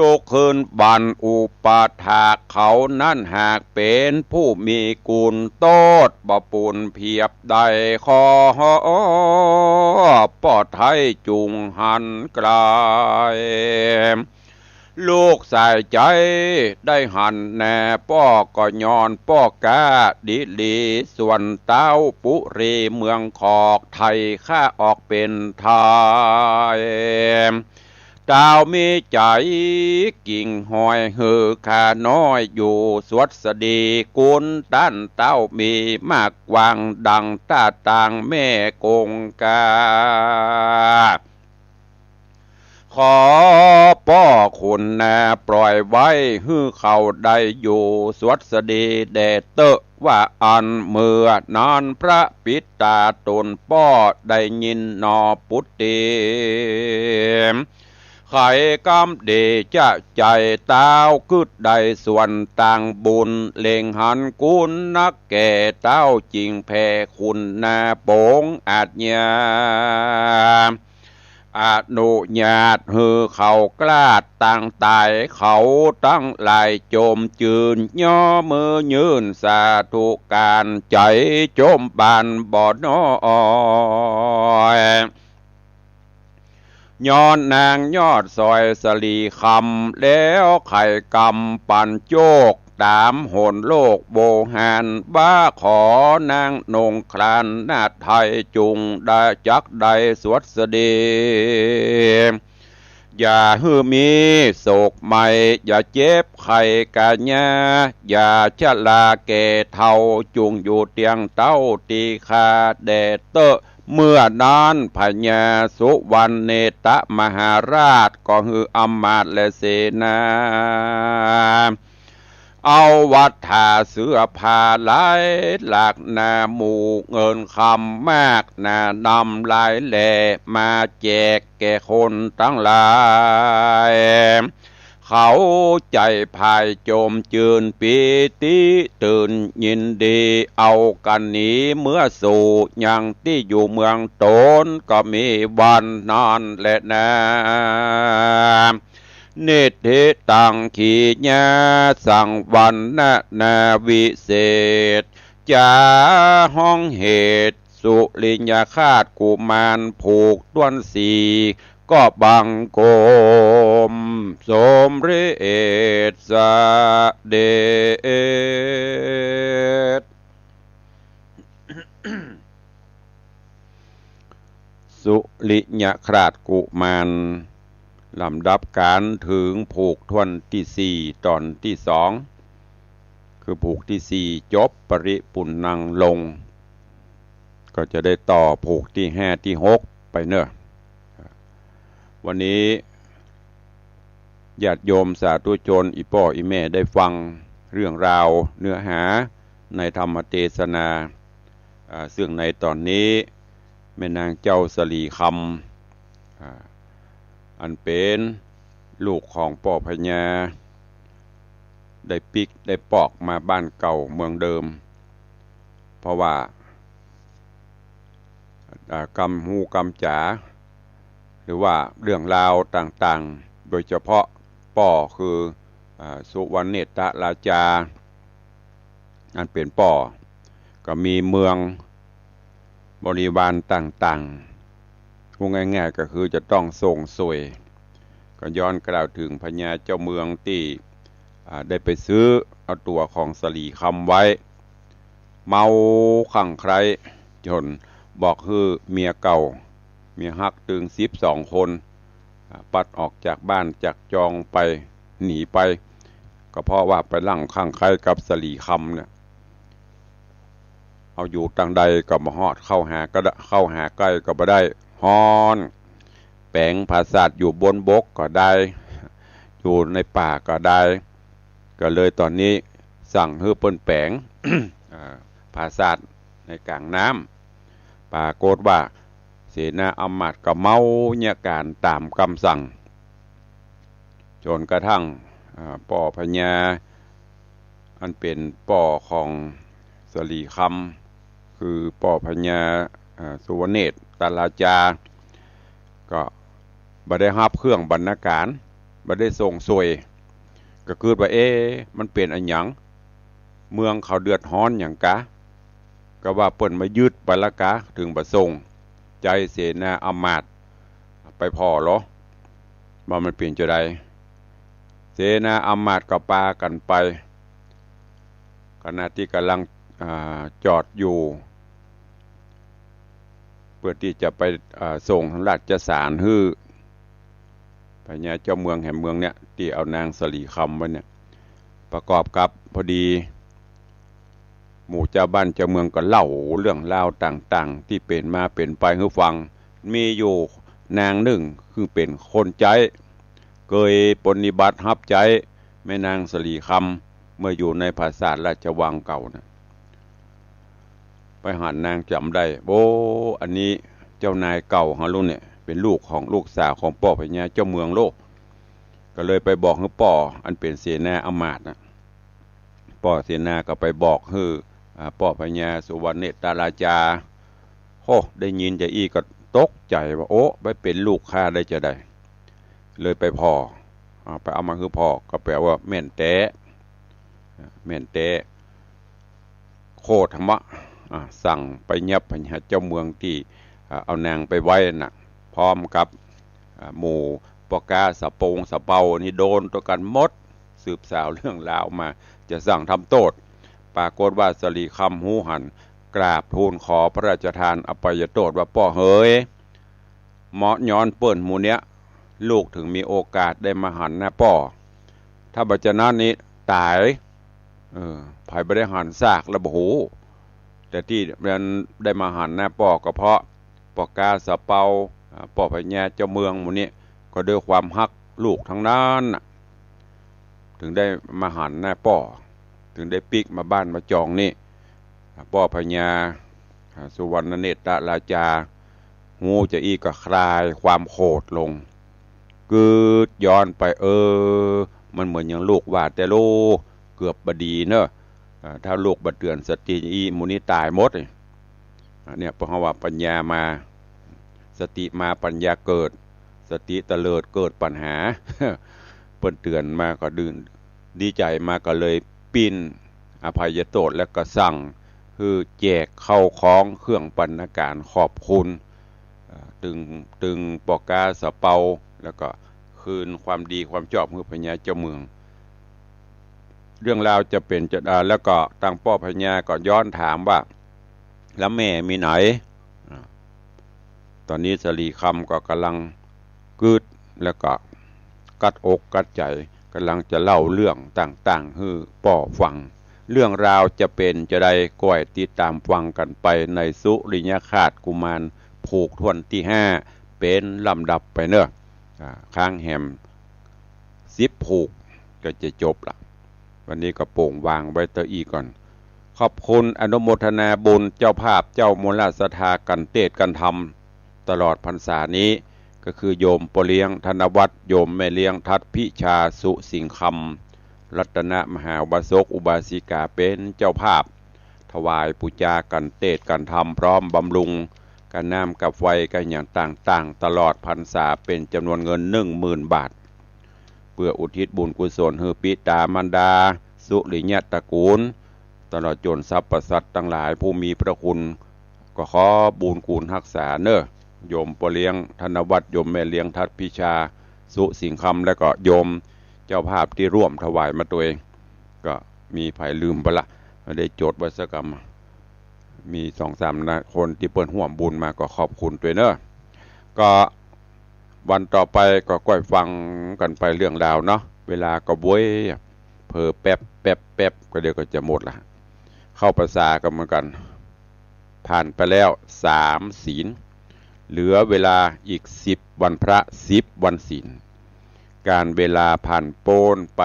ทุกคืนวันอุปถากเขานั้นหากเป๋นผู้มีกุณ โต้ษบ่ปูนเผียบได้ ขอป้อไท้จุ่งหันไกล ลูกสายใจ๋ได้หันแน่ ป้อก็ย้อนป้อก๊าดีหลี ส่วนเต้าปุรีเมืองขอกไถ่ข้าออกเป๋นไท้ เต้ามีใจ๋กิ่งหอยหื้อข้าน้อยอยู่สวัสดี กุณต้านเต้ามีมากกว้างดังต้าต่างแม่คงคา ขอป้อขุนนาปล่อยไว้หื้อเขาได้อยู่สวัสดีแด่เต๊อะ ว่าอั้นเมื่อนั้นพระปิต๋าต๋นป้อได้ยินหนอปุตติ ไขกำดีจะใจ๋ เต้ากึ๊ดได้ส่วนตางบุญ เล็งหันกุณนักแก่ เต้าจึงแผ่คุณนาปงอาจญา อนุญาตหื้อเขากล้าดตางต๋าย เขาตังหลายโจมจื้น ย่อมือยื่นสาธุก๋าน ใจ๋โจมบานบ่น้อย ย้อนนางยอดซอยสะหลีคำ แล้วไขกำปันโจก ต๋ามหนโลกโวหาร ว่าขอนางนงคลานนาฏไท้จุ่งได้จักได้สวัสดี อย่าหื้อมีโศกไหม้ อย่าเจ็บไข้ก๋ายา อย่าชราแก่เฒ่า จุ่งอยู่เตียงเต้าตี้ข้าแด่เต๊อะ เมื่อนั้นพญาสุวรรณเนตมหาราช ก็หื้ออำมาตย์และเสนา เอาวัตถาเสื้อผ้าหลายหลากหนาหมู่ เงินคำมากหนานำหลายแหล่ มาแจกแก่คนตังหลาย เขาใจ๋พายโจมจื้นปีติตื่นยินดี เอากั๋นหนีเมือสู่ยังตี้อยู่เมืองต๋น ก็มีวันนั้นแลนา นิทธิตัง ขีญาสังวรรณนาวิเศษ จ๋าฮ้องเหตุสุริยคราชกุมารผูกถ้วนสี่ ก็บังคมสมเร็จเสด็จ สุริยคราชกุมาร ลำดับก๋านเถิงผูกถ้วนตี้สี่ ต๋อนตี้สอง คือผูกตี้สี่จบ ปริปุณณังลง ก็จะได้ต่อผูกตี้ห้าตี้หกไปเนาะ วันนี้ ญาติโยมสาธุชน อี่ป้ออี่แม่ได้ฟังเรื่องราวเนื้อหาในธรรมเตสนา อ่า ซึ่งในต๋อนนี้แม่นางเจ้าสะหลีคำ อ่า อันเป๋นลูกของป้อพญา ได้ปิ๊กได้ปอกมาบ้านเก่าเมืองเดิม เพราะว่า อ่า กำฮู้กำจ๋า หรือว่าเรื่องราวต่างๆ โดยเฉพาะป้อคือ อ่า สุวรรณเนตรราชา อันเป๋นป้อ ก็มีเมืองบริวารต่างๆ พูดง่ายๆ ก็คือจะต้องส่งส่วย ก็ย้อนกล่าวเถิงพญาเจ้าเมืองตี้ อ่า ได้ไปซื้อเอาตั๋วของสะหลีคำไว้ เมาคลั่งไคล้จ๋นบอกหื้อเมียเก่า เมียฮักตึงสิบสองคน อ่า ปัดออกจากบ้านจากจองไป หนีไป ก็เพราะว่าไปหลั่งคลั่งไคล้กับสะหลีคำเนี่ย เอาอยู่ตางใดก็บ่ฮอด เข้าหาก็ได้ เข้าหาใก้ก็บ่ได้ ฮ้อน แป๋งผาสาทอยู่บนบกก็ได้ อยู่ในป่าก็ได้ ก็เลยต๋อนนี้สั่งหื้อเปิ้นแป๋ง อ่า ผาสาทในก๋างน้ำ ปรากฏว่าเสนาอำมาตย์ก็เมาเยียะก๋านต๋ามกำสั่ง จ๋นกระทั่ง อ่า ป้อพญา อันเป๋นป้อของสะหลีคำ คือป้อพญา อ่า สุวรรณเนตรราชา ก็บ่ได้ฮับเครื่องบรรณาก๋าร บ่ได้ส่งส่วย ก็กึ๊ดว่า เอ๊ะ มันเป๋นอะหยัง เมืองเขาเดือดฮ้อนหยังกา ก็ว่าเปิ้นมายึดไปละกา เถิงบ่ส่ง ใจ๋เสนาอำมาตย์ไปผ่อลอ ว่ามันเป๋นจาใด เสนาอำมาตย์ก็ปากั๋นไป ขณะตี้ก่ำลัง อ่า จอดอยู่ เปื้อตี้จะไป อ่า ส่งราชสารหื้อพญาเจ้าเมืองแห่งเมืองเนี่ย ตี้เอานางสะหลีคำไว้เนี่ย ประกอบกับพอดี หมู่จาวบ้านจาวเมืองก็เล่าเรื่องราวต่างๆ ตี้เป๋นมาเป๋นไปหื้อฟัง มีอยู่นางนึ่ง ซึ่งเป๋นคนใจ๊ เกยปรนนิบัติฮับใจ๊แม่นางสะหลีคำ เมื่ออยู่ในผาสาทราชวังเก่านะ ไปหันนางจ๋ำได้ โอ้ อันนี้เจ้านายเก่าเฮาลูกเนี่ย เป๋นลูกของลูกสาวของป้อพญาเจ้าเมืองโลก ก็เลยไปบอกหื้อป้ออันเป๋นเสนาอำมาตย์นะ ป้อเสนาก็ไปบอกหื้อ อ่า ป้อพญาสุวรรณเนตรราชา โอ้ ได้ยินจาอี้ก็ตกใจ๋ว่า โอ้ ไปเป๋นลูกข้าได้จาใด เลยไปผ่อ อ่า ไปเอามาหื้อผ่อ ก็แป๋ว่าแม่นแต๊ อ่า แม่นแต๊ โคตรธรรมะ อ่า สั่งไปยับพญาเจ้าเมืองตี้ อ่า เอานางไปไว้น่ะ พร้อมกับ อ่า หมู่ป้อก๊าสะปงสะเปานี่โดนตวยกั๋นหมด สืบสาวเรื่องราวมา จะสั่งทำโต้ษ ปรากฏว่าสะหลีคำฮู้หัน กราบทูลขอพระราชทานอภัยโต้ษว่า ป้อเหย เหมาะย้อนเปิ้นหมู่เนี้ย ลูกเถิงมีโอกาสได้มาหันหน้าป้อ ถ้าบ่จานั้นนี้ต๋าย เออ ใผบ่ได้หันซากแล้วบ่ฮู้ แต่ตี้มันได้มาหันหน้าป้อก็เพราะป้อก๊าสะเปา อ่า ป้อพญาเจ้าเมืองหมู่นี้ ก็ด้วยความฮักลูกตังนั้นน่ะ เถิงได้มาหันหน้าป้อ เถิงได้ปิ๊กมาบ้านมาจองนี่ ป้อพญา อ่า สุวรรณเนตรราชา ฮู้จาอี้ก็คลายความโขดลง กึ๊ดย้อนไป เออ มันเหมือนอย่างลูกว่าแต๊ลูก เกือบบ่ดีเนาะ อ่า ถ้าลูกบ่เตื๋อนสติอี้ หมู่นี้ต๋ายหมด อ่า เนี่ย เพราะว่าปัญญามา สติมาปัญญาเกิด สติเตลิดเกิดปัญหา เปิ้นเตื๋อนมาก็ดื้อ ดีใจ๋มาก็เลยปิ้นอภัยโต้ษ แล้วก็สั่งหื้อแจกข้าวของเครื่องบรรณาก๋ารขอบคุณ เอ่อ ตึง ตึงป้อก๊าสะเปา แล้วก็คืนความดีความชอบหื้อพญาเจ้าเมือง เรื่องราวจะเป๋นจะ อ่า แล้วก็ตางป้อพญาก็ย้อนถามว่า แล้วแม่มีไหน อ่า ต๋อนนี้สะหลีคำก็ก่ำลังกึ๊ด แล้วก็กัดอกกัดใจ๋ ก่ำลังจะเล่าเรื่องต่างๆ หื้อป้อฟัง เรื่องราวจะเป๋นจาใด ก้อยติดต๋ามฟังกั๋นไปในสุริยคราสน์กุมารผูกถ้วนตี้ห้า เป๋นลำดับไปเนาะ อ่า ค้างแหม สิบผูก ก็จะจบละ วันนี้ก็โป่งวางไว้เต้าอี้ก่อน ขอบคุณอนุโมทนาบุญเจ้าภาพเจ้ามูลศรัทธากั๋นเตศน์กั๋นธรรม ตลอดพรรษานี้ ก็คือโยมป้อเลี้ยงธนวัฒน์ โยมแม่เลี้ยงทัดพิชา สุสิงห์คำ รัตนมหาอุบาสกอุบาสิกาเป๋นเจ้าภาพ ถวายปู๋จากั๋นเตศน์กั๋นธรรม พร้อมบำรุง ก้าน้ำก้าไฟ ก้าหยังต่างๆ ตลอดพรรษา เป๋นจ๋ำนวนเงินหนึ่งหมื่นบาท เปื้ออุทิศบุญกุศลหื้อปิตามารดา สุริยะตระกูล ตลอดจ๋นสรรพสัตว์ตังหลายผู้มีพระคุณ ก็ขอบุญคุณฮักษาเน้อ โยมป้อเลี้ยงธนวัฒน์ โยมแม่เลี้ยงทัดพิชา สุสิงห์คำ แล้วก็โยมเจ้าภาพตี้ร่วมถวายมาตวย ก็มีใผลืมไปละ ได้จดไว้สักกำ มีสองสามคนตี้เปิ้นฮ่วมบุญมา ก็ขอบคุณตวยเน้อ ก็วันต่อไปก็ก้อยฟังกั๋นไปเรื่องราวเนาะ เวลาก็บ้วย เผลอแป๊บแป๊บแป๊บ ก็เดี๋ยวก็จะหมดละ เข้าพรรษาก็เหมือนกั๋น ผ่านไปแล้วสามศีล เหลือเวลาอีกสิบวันพระ สิบวันศีล ก๋านเวลาผ่านป๊นไป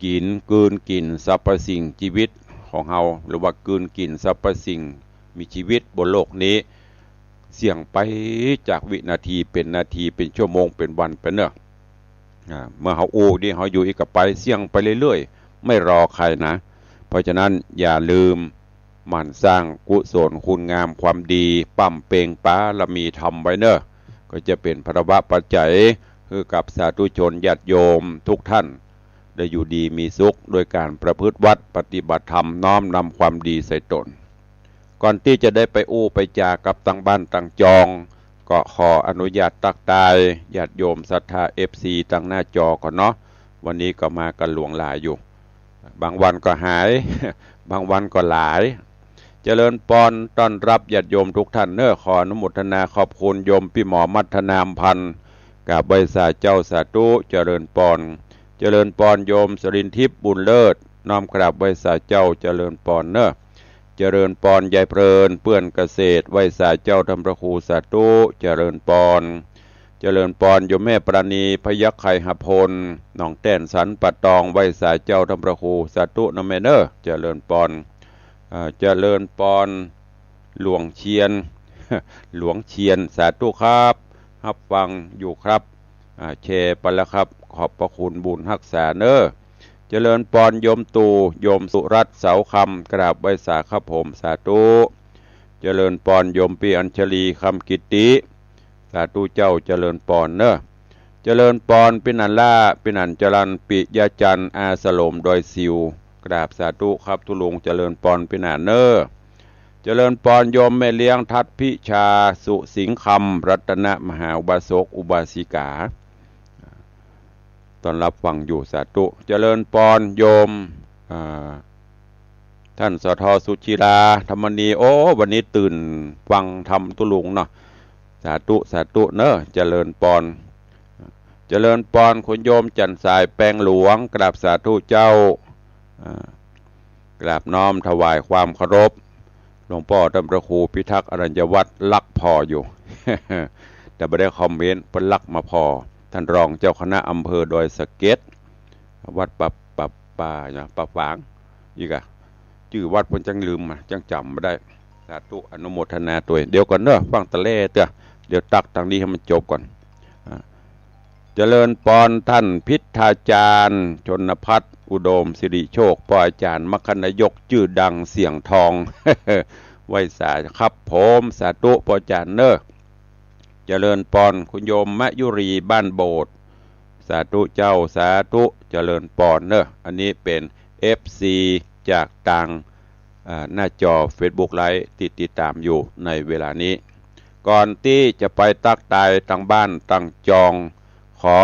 กิ๋น กืนกิ๋นสรรพสิ่งจีวิตของเฮา หรือว่ากืนกิ๋นสรรพสิ่งมีจีวิตบนโลกนี้ เสี้ยงไปจากวินาทีเป๋นนาที เป๋นชั่วโมง เป๋นวันไปเน้อ อ่า เมื่อเฮาอู้ดีเฮาอยู่อี้ก็ไป เสี้ยงไปเรื่อยๆ ไม่รอใครนะ เพราะฉะนั้นอย่าลืม หมั่นสร้างกุศลคุณงามความดี บำเพ็ญบารมีธรรมไว้เน้อ ก็จะเป๋นพลวปัจจัย หื้อกับสาธุชนญาติโยมทุกท่าน ได้อยู่ดีมีสุข โดยก๋านประพฤติวัตรปฏิบัติธรรม น้อมนำความดีใส่ตน ก่อนตี้จะได้ไปอู้ไปจ๋ากับตังบ้านตังจอง ก็ขออนุญาตตั๊กตายญาติโยมศรัทธา เอฟซี ตังหน้าจอก่อนเนาะ วันนี้ก็มากั๋นหลวงหลายอยู่ บางวันก็หาย บางวันก็หลาย เจริญปอน ต้อนฮับญาติโยมทุกท่านเน้อ ขออนุโมทนาขอบคุณโยมปี้หมอมัทนาอำพันธ์ กราบไหว้สาเจ้าสาธุ เจริญปอน เจริญปอนโยมสรินทิพย์บุญเลิศ น้อมกราบไหว้สาเจ้า เจริญปอนเน้อ เจริญปอนยายเพลิน เปื้อนเกษตร ไหว้สาเจ้าท่านพระครูสาธุ เจริญปอน เจริญปอนโยมแม่ปราณี พยัคฆ์ไคหพล หนองแต้นสันป่าตอง ไหว้สาเจ้าท่านพระครูสาธุนะแม่เน้อ เจริญปอน เอ่อ เจริญปอนหลวงเชียน หลวงเชียน สาธุครับ ฮับฟังอยู่ครับ อ่า แชร์ไปแล้วครับ ขอบพระคุณบุญฮักษาเน้อ เจริญปอนโยมตู่ โยมสุรัตน์เสาคำ กราบไหว้สาครับผม สาธุ เจริญปอนโยมปี้อัญชลี คำกิตติ สาธุเจ้า เจริญปอนเน้อ เจริญปอนปี้หนานล่า ปี้หนานจรัญ ปิยะจันทร์ อาสลม ดอยสิว กราบสาธุครับตุ๊ลุง เจริญปอนปี้หนานเน้อ เจริญปอนโยมแม่เลี้ยงทัดพิชา สุสิงห์คำ รัตนมหาอุบาสกอุบาสิกา ต้อนฮับฟังอยู่ สาธุ เจริญปอนโยม อ่า ท่าน สท สุจิรา ธรรมนี โอ้ วันนี้ตื่นฟังธรรมตุ๊ลุงเนาะ สาธุ สาธุเน้อ เจริญปอน เจริญปอนคุณโยมจันทร์สายแปงหลวง กราบสาธุเจ้า อ่า กราบน้อมถวายความเคารพ หลวงป้อต้านพระครูพิทักษ์อรัญญวัฒน์ ฮักผ่ออยู่ แต่บ่ได้คอมเมนต์ เปิ้นฮักมาผ่อ ท่านรองเจ้าคณะอำเภอดอยสะเก็ด วัดป่า ป่า ป่า หยัง ป่าฝาง อีกอะ จื้อวัดเปิ้นจั้งลืมมา จั้งจ๋ำบ่ได้ สาธุ อนุโมทนาตวย เดี๋ยวก่อนเน้อ ฟังตะแล่เตื้อ เดี๋ยวตั๊กตางนี้หื้อมันจบก่อน อ่า เจริญปอนท่านพิทาจารย์ ชนพัฒน์ อุดมสิริโชค ป้ออาจ๋ารย์มคคนายกจื้อดังเสียงทอง ไหว้สาครับผม สาธุป้ออาจ๋ารย์เน้อ เจริญปอนคุณโยมมะยุรีบ้านโบสถ์ สาธุเจ้า สาธุ เจริญปอนเน้อ อันนี้เป๋น เอฟซี จากตาง อ่า หน้าจอเฟซบุ๊กไลฟ์ตี้ติดต๋ามอยู่ในเวลานี้ ก่อนตี้จะไปตั๊กตายตางบ้านตางจอง ขอ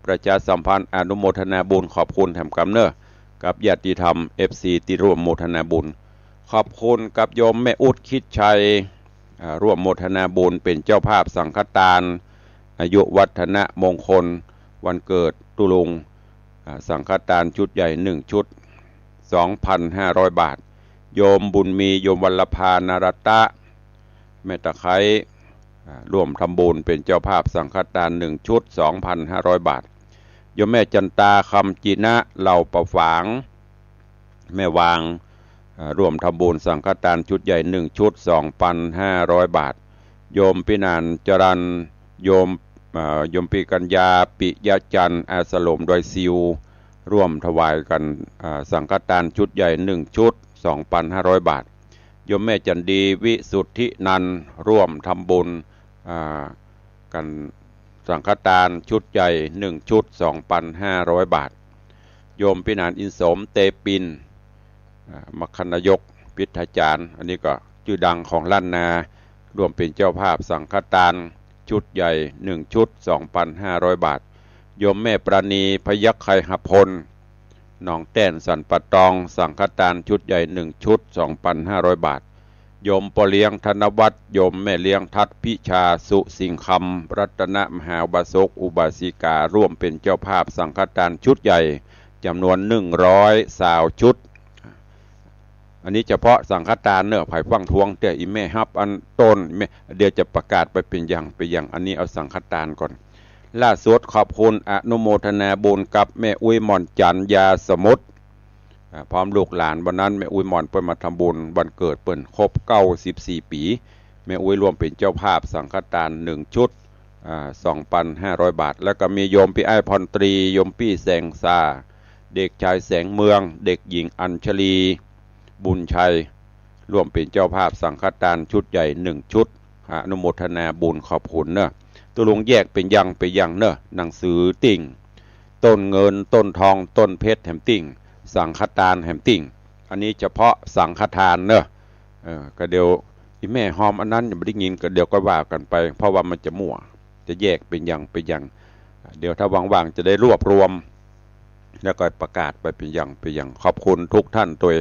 ประชาสัมพันธ์อนุโมทนาบุญขอบคุณแถมกำเน้อ กับญาติธรรม เอฟซี ตี้ร่วมโมทนาบุญ ขอบคุณกับโยมแม่อุ๊ด คิดชัย อ่า ร่วมโมทนาบุญเป๋นเจ้าภาพสังฆทาน อายุวัฒนมงคล วันเกิดตุ๊ลุง อ่า สังฆทานชุดใหญ่หนึ่งชุด สองพันห้าร้อยบาท โยมบุญมี โยมวัลลภา นารตะ แม่ตะไคร้ อ่า ร่วมทำบุญเป๋นเจ้าภาพสังฆทานหนึ่งชุด สองพันห้าร้อยบาท โยมแม่จันตา คำจินะ เหล่าป่าฝาง แม่วาง อ่า ร่วมทำบุญสังฆทานชุดใหญ่หนึ่งชุด สองปันห้าร้อยบาท โยมปี้หนานจรัญ โยม อ่า โยมปี้กัญญา ปิยะจันทร์ อาสลมดอยซิว ร่วมถวายกั๋น อ่า สังฆทานชุดใหญ่หนึ่งชุด สองปันห้าร้อยบาท โยมแม่จันดี วิสุทธินันท์ ร่วมทำบุญ อ่า กั๋นสังฆทานชุดใหญ่หนึ่งชุด สองปันห้าร้อยบาท โยมปี้หนานอินสม เตปิน อ่า มคคนายก พิทยาจารย์ อันนี้ก็จื้อดังของล้านนา ร่วมเป๋นเจ้าภาพสังฆทานชุดใหญ่หนึ่งชุด สองปันห้าร้อยบาท โยมแม่ปราณี พยัคฆไคหพล หนองแต้นสันป่าตอง สังฆทานชุดใหญ่หนึ่งชุด สองปันห้าร้อยบาท โยมป้อเลี้ยงธนวัฒน์ โยมแม่เลี้ยงทัศน์พิชา สุสิงห์คำ รัตนมหาอุบาสกอุบาสิกา ร่วมเป๋นเจ้าภาพสังฆทานชุดใหญ่ จ๋ำนวนหนึ่งร้อยซาวชุด อันนี้เฉพาะสังฆทานเนาะ ใผฟั่งทวงเตื้อ อี่แม่ฮับอันต้น แม่ เดี๋ยวจะประกาศไปเป๋นอย่าง เป๋นอย่าง อันนี้เอาสังฆทานก่อน ล่าสุดขอบคุณอนุโมทนาบุญกับแม่อุ๊ยหม่อนจันทร์ ยาสมุทร อ่า พร้อมลูกหลาน วันนั้นแม่อุ๊ยหม่อนเปิ้นมาทำบุญวันเกิดเปิ้นครบเก้าสิบสี่ปี๋ แม่อุ๊ยร่วมเป๋นเจ้าภาพสังฆทานหนึ่งชุด อ่า สองปันห้าร้อยบาท แล้วก็มีโยมปี้อ้ายพรตรี โยมปี้แสงสา เด็กชายแสงเมือง เด็กหญิงอัญชลี บุญชัย ร่วมเป๋นเจ้าภาพสังฆทานชุดใหญ่หนึ่งชุด อนุโมทนาบุญขอบคุณเนาะ ตุ๊ลุงแยกเป๋นอย่างเป๋นอย่างเนาะ หนังสือติ่ง ต้นเงิน ต้นทอง ต้นเพชรแหมติ่ง สังฆทานแหมติ่ง อันนี้เฉพาะสังฆทานเนาะ เออ ก็เดี๋ยว อี่แม่ฮอมอันนั้นยังบ่ได้ยิน ก็เดี๋ยวก็ว่ากั๋นไป เพราะว่ามันจะมั่ว จะแยกเป๋นอย่างเป๋นอย่าง เดี๋ยวถ้าว่างๆ จะได้รวบรวม แล้วก็ประกาศไปเป๋นอย่างเป๋นอย่าง ขอบคุณทุกท่านตวย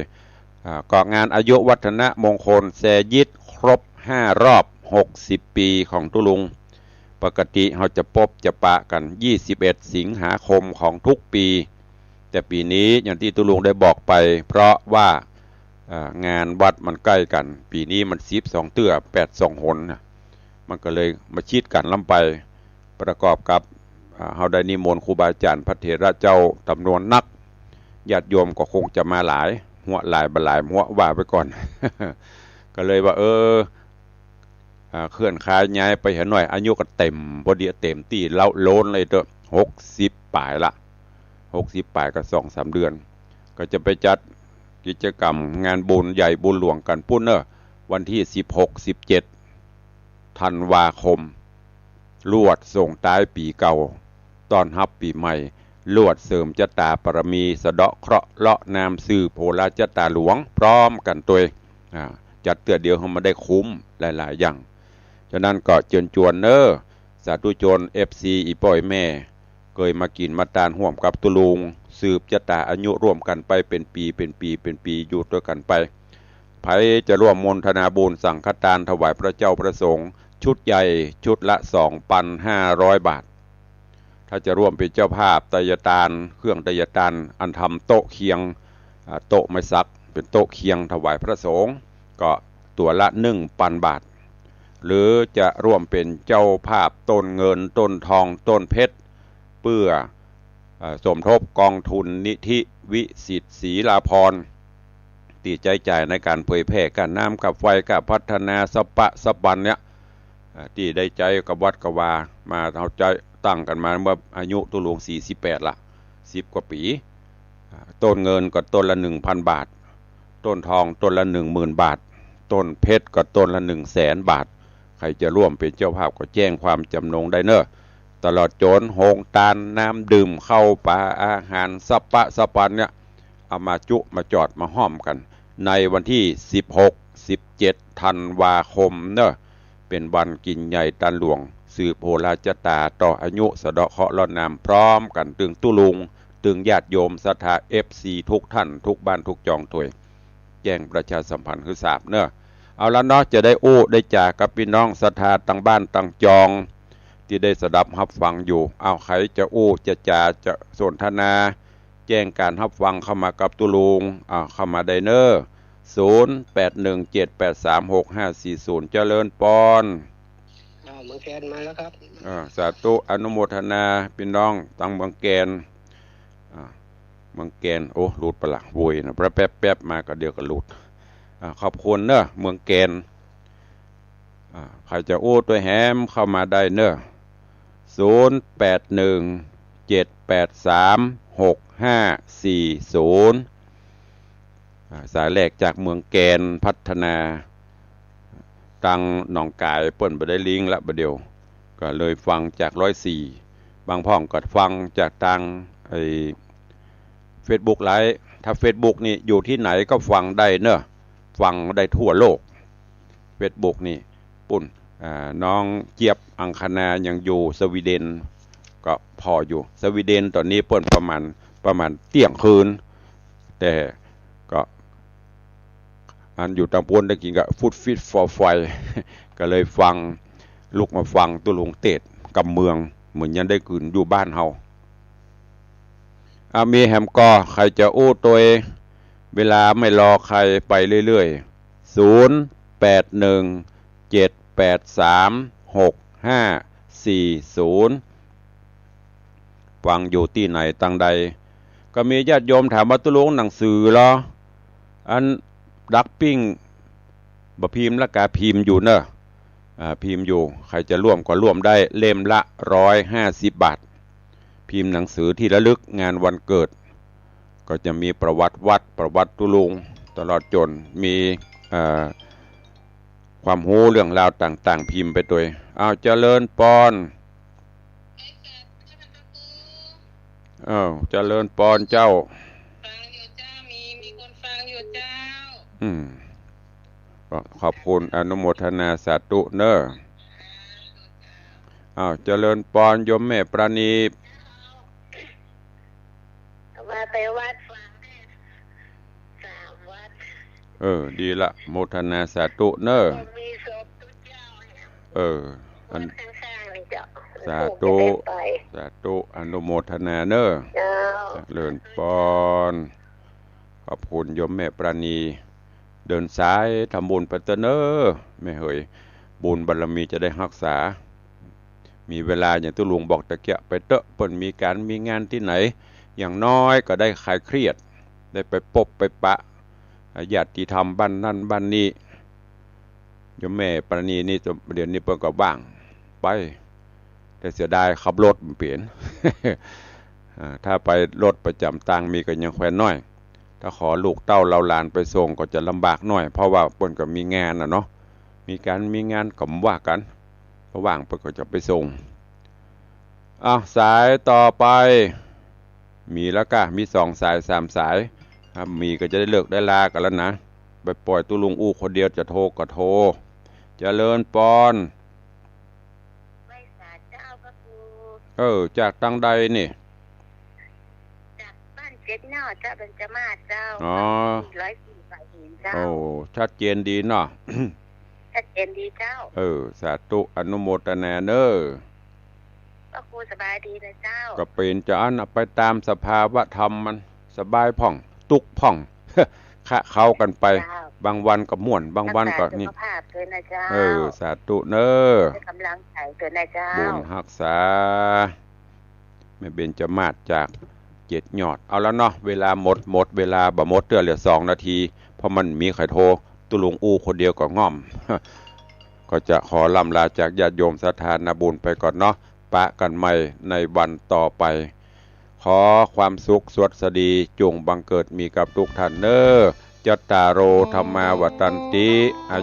อ่า ก็งานอายุวัฒนมงคลแซยิตครบห้ารอบหกสิบปี๋ของตุ๊ลุง ปกติเฮาจะปบจะปะกั๋นยี่สิบเอ็ดสิงหาคมของทุกปี๋ แต่ปี๋นี้อย่างตี้ตุ๊ลุงได้บอกไป เพราะว่า อ่า งานวัดมันใก้กั๋น ปี๋นี้มันสิบสองเตื้อ แปดสองหนน่ะ มันก็เลยมาชิดกั๋นล้ำไป ประกอบกับ อ่า เฮาได้นิมนต์ครูบาอาจ๋ารย์พระเถระเจ้าจ๋ำนวนนัก ญาติโยมก็คงจะมาหลาย หัวหลายบ่หลายหัวว่าไปก่อน ก็เลยว่า เออ อ่า เคลื่อนขย้ายไปหาหน่อย อายุก็เต๋ม พอดีเต๋มตี้เล้าโลนเลยเต๊อะ หกสิบป๋ายละ หกสิบป๋ายกับสองสามเดือน ก็จะไปจัดกิจกรรมงานบุญใหญ่บุญหลวงกั๋นปู๊นเนาะ วันตี้สิบหก สิบเจ็ดธันวาคม ลวดส่งต๊ายปี๋เก่า ต้อนฮับปี๋ใหม่ ลวดเสริมจะต๋าปารมี สะเดาะเคราะห์เลาะนาม สืบโหราจะต๋าหลวง พร้อมกั๋นตวย อ่า จัดเตื้อเดียวหื้อมันได้คุ้มหลายๆ อย่าง ฉะนั้นก็เจิญจวนเนาะ สาธุชน เอฟซี อี่ป้ออี่แม่ เกยมากิ๋นมาตานฮ่วมกับตุ๊ลุง สืบจะต๋าอายุร่วมกั๋นไปเป๋นปี๋ เป๋นปี๋ เป๋นปี๋ อยู่ตวยกั๋นไป ใผจะร่วมโมทนาบุญสังฆทานถวายพระเจ้าพระสงฆ์ ชุดใหญ่ชุดละสองปันห้าร้อยบาท ถ้าจะร่วมเป๋นเจ้าภาพไตยทาน เครื่องไตยทาน อันทำโต๊ะเคียง อ่า โต๊ะไม้สัก เป๋นโต๊ะเคียงถวายพระสงฆ์ ก็ตั๋วละหนึ่งปันบาท หรือจะร่วมเป๋นเจ้าภาพต้นเงิน ต้นทอง ต้นเพชร เปื้อ เอ่อ สมทบกองทุนนิธิวิสิทธิ์ศรีลาภรณ์ ตี้ใจ๊จ่ายในก๋านเผยแพร่ ก้าน้ำ ก้าไฟ ก้าพัฒนา สะปะสะปันเนี่ย เอ่อ ตี้ได้ใจ๊กับวัดกับวา มาเฮาใจ๊ตั้งกั๋นมาเมื่ออายุตุ๊ลุงสี่สิบแปดละ สิบกว่าปี๋ อ่า ต้นเงินก็ต้นละหนึ่งปันบาท ต้นทองต้นละหนึ่งหมื่นบาท ต้นเพชรก็ต้นละหนึ่งแสนบาท ใผจะร่วมเป๋นเจ้าภาพก็แจ้งความจ๋ำนงได้เนาะ ตลอดจ๋นโฮงตาน น้ำดื่ม ข้าวป๋า อาหาร สะปะสะปันเนี่ย เอามาจุมาจอดมาฮ่อมกั๋น ในวันตี้สิบหก สิบเจ็ดธันวาคมเนาะ เป๋นวันกิ๋นใหญ่ตานหลวง สืบโหราจะต๋า ต่ออายุ สะเดาะเคราะห์เลาะนาม พร้อมกั๋นตึงตุ๊ลุง ตึงญาติโยมศรัทธา เอฟซี ทุกท่าน ทุกบ้านทุกจองตวย แจ้งประชาสัมพันธ์หื้อทราบเนาะ เอาละเนาะ จะได้อู้ได้จ๋ากับปี้น้องศรัทธาตังบ้านตังจอง ตี้ได้สดับฮับฟังอยู่ เอา ใผจะอู้จะจ๋าจะสนทนา แจ้งก๋านฮับฟังเข้ามากับตุ๊ลุง อ่า เข้ามาได้เนาะ ศูนย์แปดหนึ่งเจ็ดแปดสามหกห้าสี่ศูนย์ เจริญปอน อ่า ม เมืองแคนมาแล้วครับ อ่า สาธุ อนุโมทนา ปี้น้องตังเมืองแคน อ่า เมืองแคน โอ้ หลุดไปละ โว้ยนะ แป๊บๆๆ มาก็เดี๋ยวก็หลุด อ่า ขอบคุณเนอะ เมืองแคน อ่า ใผจะอู้ตวยแหมเข้ามาได้เนอะ ศูนย์แปดหนึ่ง เจ็ดแปดสาม หกห้าสี่ศูนย์ อ่า สายแรกจากเมืองแคนพัฒนา ตังหนองก๋ายเปิ้นบ่ได้ลิงก์ละบ่าเดี่ยว ก็เลยฟังจากร้อยสี่ บางพ่องก็ฟังจากตางไอ้เฟซบุ๊กไลฟ์ ถ้าเฟซบุ๊กนี่อยู่ตี้ไหนก็ฟังได้เนอะ ฟังได้ทั่วโลก เฟซบุ๊กนี่ ปุ้น อ่า น้องเจี๊ยบ อังคณา ยังอยู่สวีเดน ก็ผ่ออยู่ สวีเดนต๋อนนี้เปิ้นประมาณ ประมาณเตี้ยงคืน แต่ก็ อันอยู่ตางปู๊นได้กิ๋นก็ food fit for fire ก็เลยฟัง ลุกมาฟังตุ๊ลุงเตศน์กำเมือง เหมือนยังได้กึ๋นอยู่บ้านเฮา อ่ะ มีแหมก่อ ใผจะอู้ตวย เวลาไม่รอใคร ไปเรื่อยๆ ศูนย์แปดหนึ่ง เจ็ดแปดสาม หกห้าสี่ศูนย์ ฟังอยู่ตี้ไหนตังใด ก็มีญาติโยมถามว่า ตุ๊ลุง หนังสือลอ อันดักปิ้ง บ่พิมพ์ละกา พิมพ์อยู่เนอะ อ่า พิมพ์อยู่ ใผจะร่วมก็ร่วมได้ เล่มละร้อยห้าสิบบาท พิมพ์หนังสือที่ระลึกงานวันเกิด ก็จะมีประวัติวัด ประวัติตุ๊ลุง ตลอดจ๋นมี เอ่อ ความฮู้เรื่องราวต่างๆ พิมพ์ไปตวย อ้าว เจริญปอน อ้าว เจริญปอนเจ้า ฟังอยู่เจ้า มี มีคนฟังอยู่เจ้า อืม ก็ขอบคุณ อนุโมทนาสาธุเนอะ อ้าว เจริญปอนโยมแม่ปราณี ว่าไปวัดฟังได้สามวัด เออ ดีละ โมทนาสาธุเนอะ มีศพตุ๊เจ้าเนี่ย เออ อัน วัดข้างๆ นี่เจ้า สาธุ จะได้ไป สาธุ อนุโมทนาเนอะ เจ้า เจริญปอน ขอบคุณโยมแม่ปราณี เดินสายทำบุญไปเต๊อะเนอะ แม่เหย บุญบารมีจะได้ฮักษา มีเวลาอย่างตุ๊ลุงบอกตะเกียะไปเต๊อะ เปิ้นมีก๋านมีงานตี้ไหน อย่างน้อยก็ได้คลายเครียด ได้ไปปบไปปะ ญาติธรรมบ้านนั่นบ้านนี้ โยมแม่ปราณีนี่ เดี๋ยวนี้เปิ้นก็ว่างไป แต่เสียดายขับรถบ่เป๋น อ่า ถ้าไปรถประจ๋ำตางมีก็ยังแควนน้อย ถ้าขอลูกเต้าเหล่าหลานไปส่งก็จะลำบากหน่อย เพราะว่าเปิ้นก็มีงานน่ะเนาะ มีก๋านมีงานก็บ่ว่ากั๋น ถ้าว่างเปิ้นก็จะไปส่ง อ่ะ สายต่อไป มีแล้วก้า มีสองสายสามสาย ถ้ามีก็จะได้เลิกได้ลากั๋นแล้วนะ ไปปล่อยตุ๊ลุงอู้คนเดียว จะโทรก็โทร เจริญปอน ไหว้สาเจ้าพระครู เออ จากตังใดนี่ จากบ้านเจ็ดยอดเจ้า เบญจมาศเจ้า อ๋อ สี่ร้อยสี่ฝ่ายหินเจ้า โอ้ ชัดเจนดีเนาะ ชัดเจนดีเจ้า เออ สาธุ อนุโมทนาเนอะ พระครูสบายดีนะเจ้า ก็เป๋นจะอั้นน่ะ ไปต๋ามสภาวะธรรมมัน สบายพ่อง ตุ๊กข์พ่อง คะเคล้ากั๋นไป เจ้า บางวันก็ม่วน บางวันก็ รักษาสุขภาพด้วยนะเจ้า นี่ เออ สาธุเนอะ ให้ก๋ำลังใจ๋ด้วยนะเจ้า บุญฮักษา แม่เบญจมาศจากเจ็ดยอด เอาแล้วเนาะ เวลาหมด หมดเวลา บ่หมดเตื้อ เหลือสองนาที เพราะมันมีใผโทร ตุ๊ลุงอู้คนเดียวก็ง่อม ก็จะขอล่ำลาจากญาติโยมศรัทธานาบุญไปก่อนเนาะ ปะกั๋นใหม่ในวันต่อไป ขอความสุขสวัสดีจุ่งบังเกิดมีกับทุกท่านเนอะ จัตตาโร ธัมมา วัฑฒันติ อายุ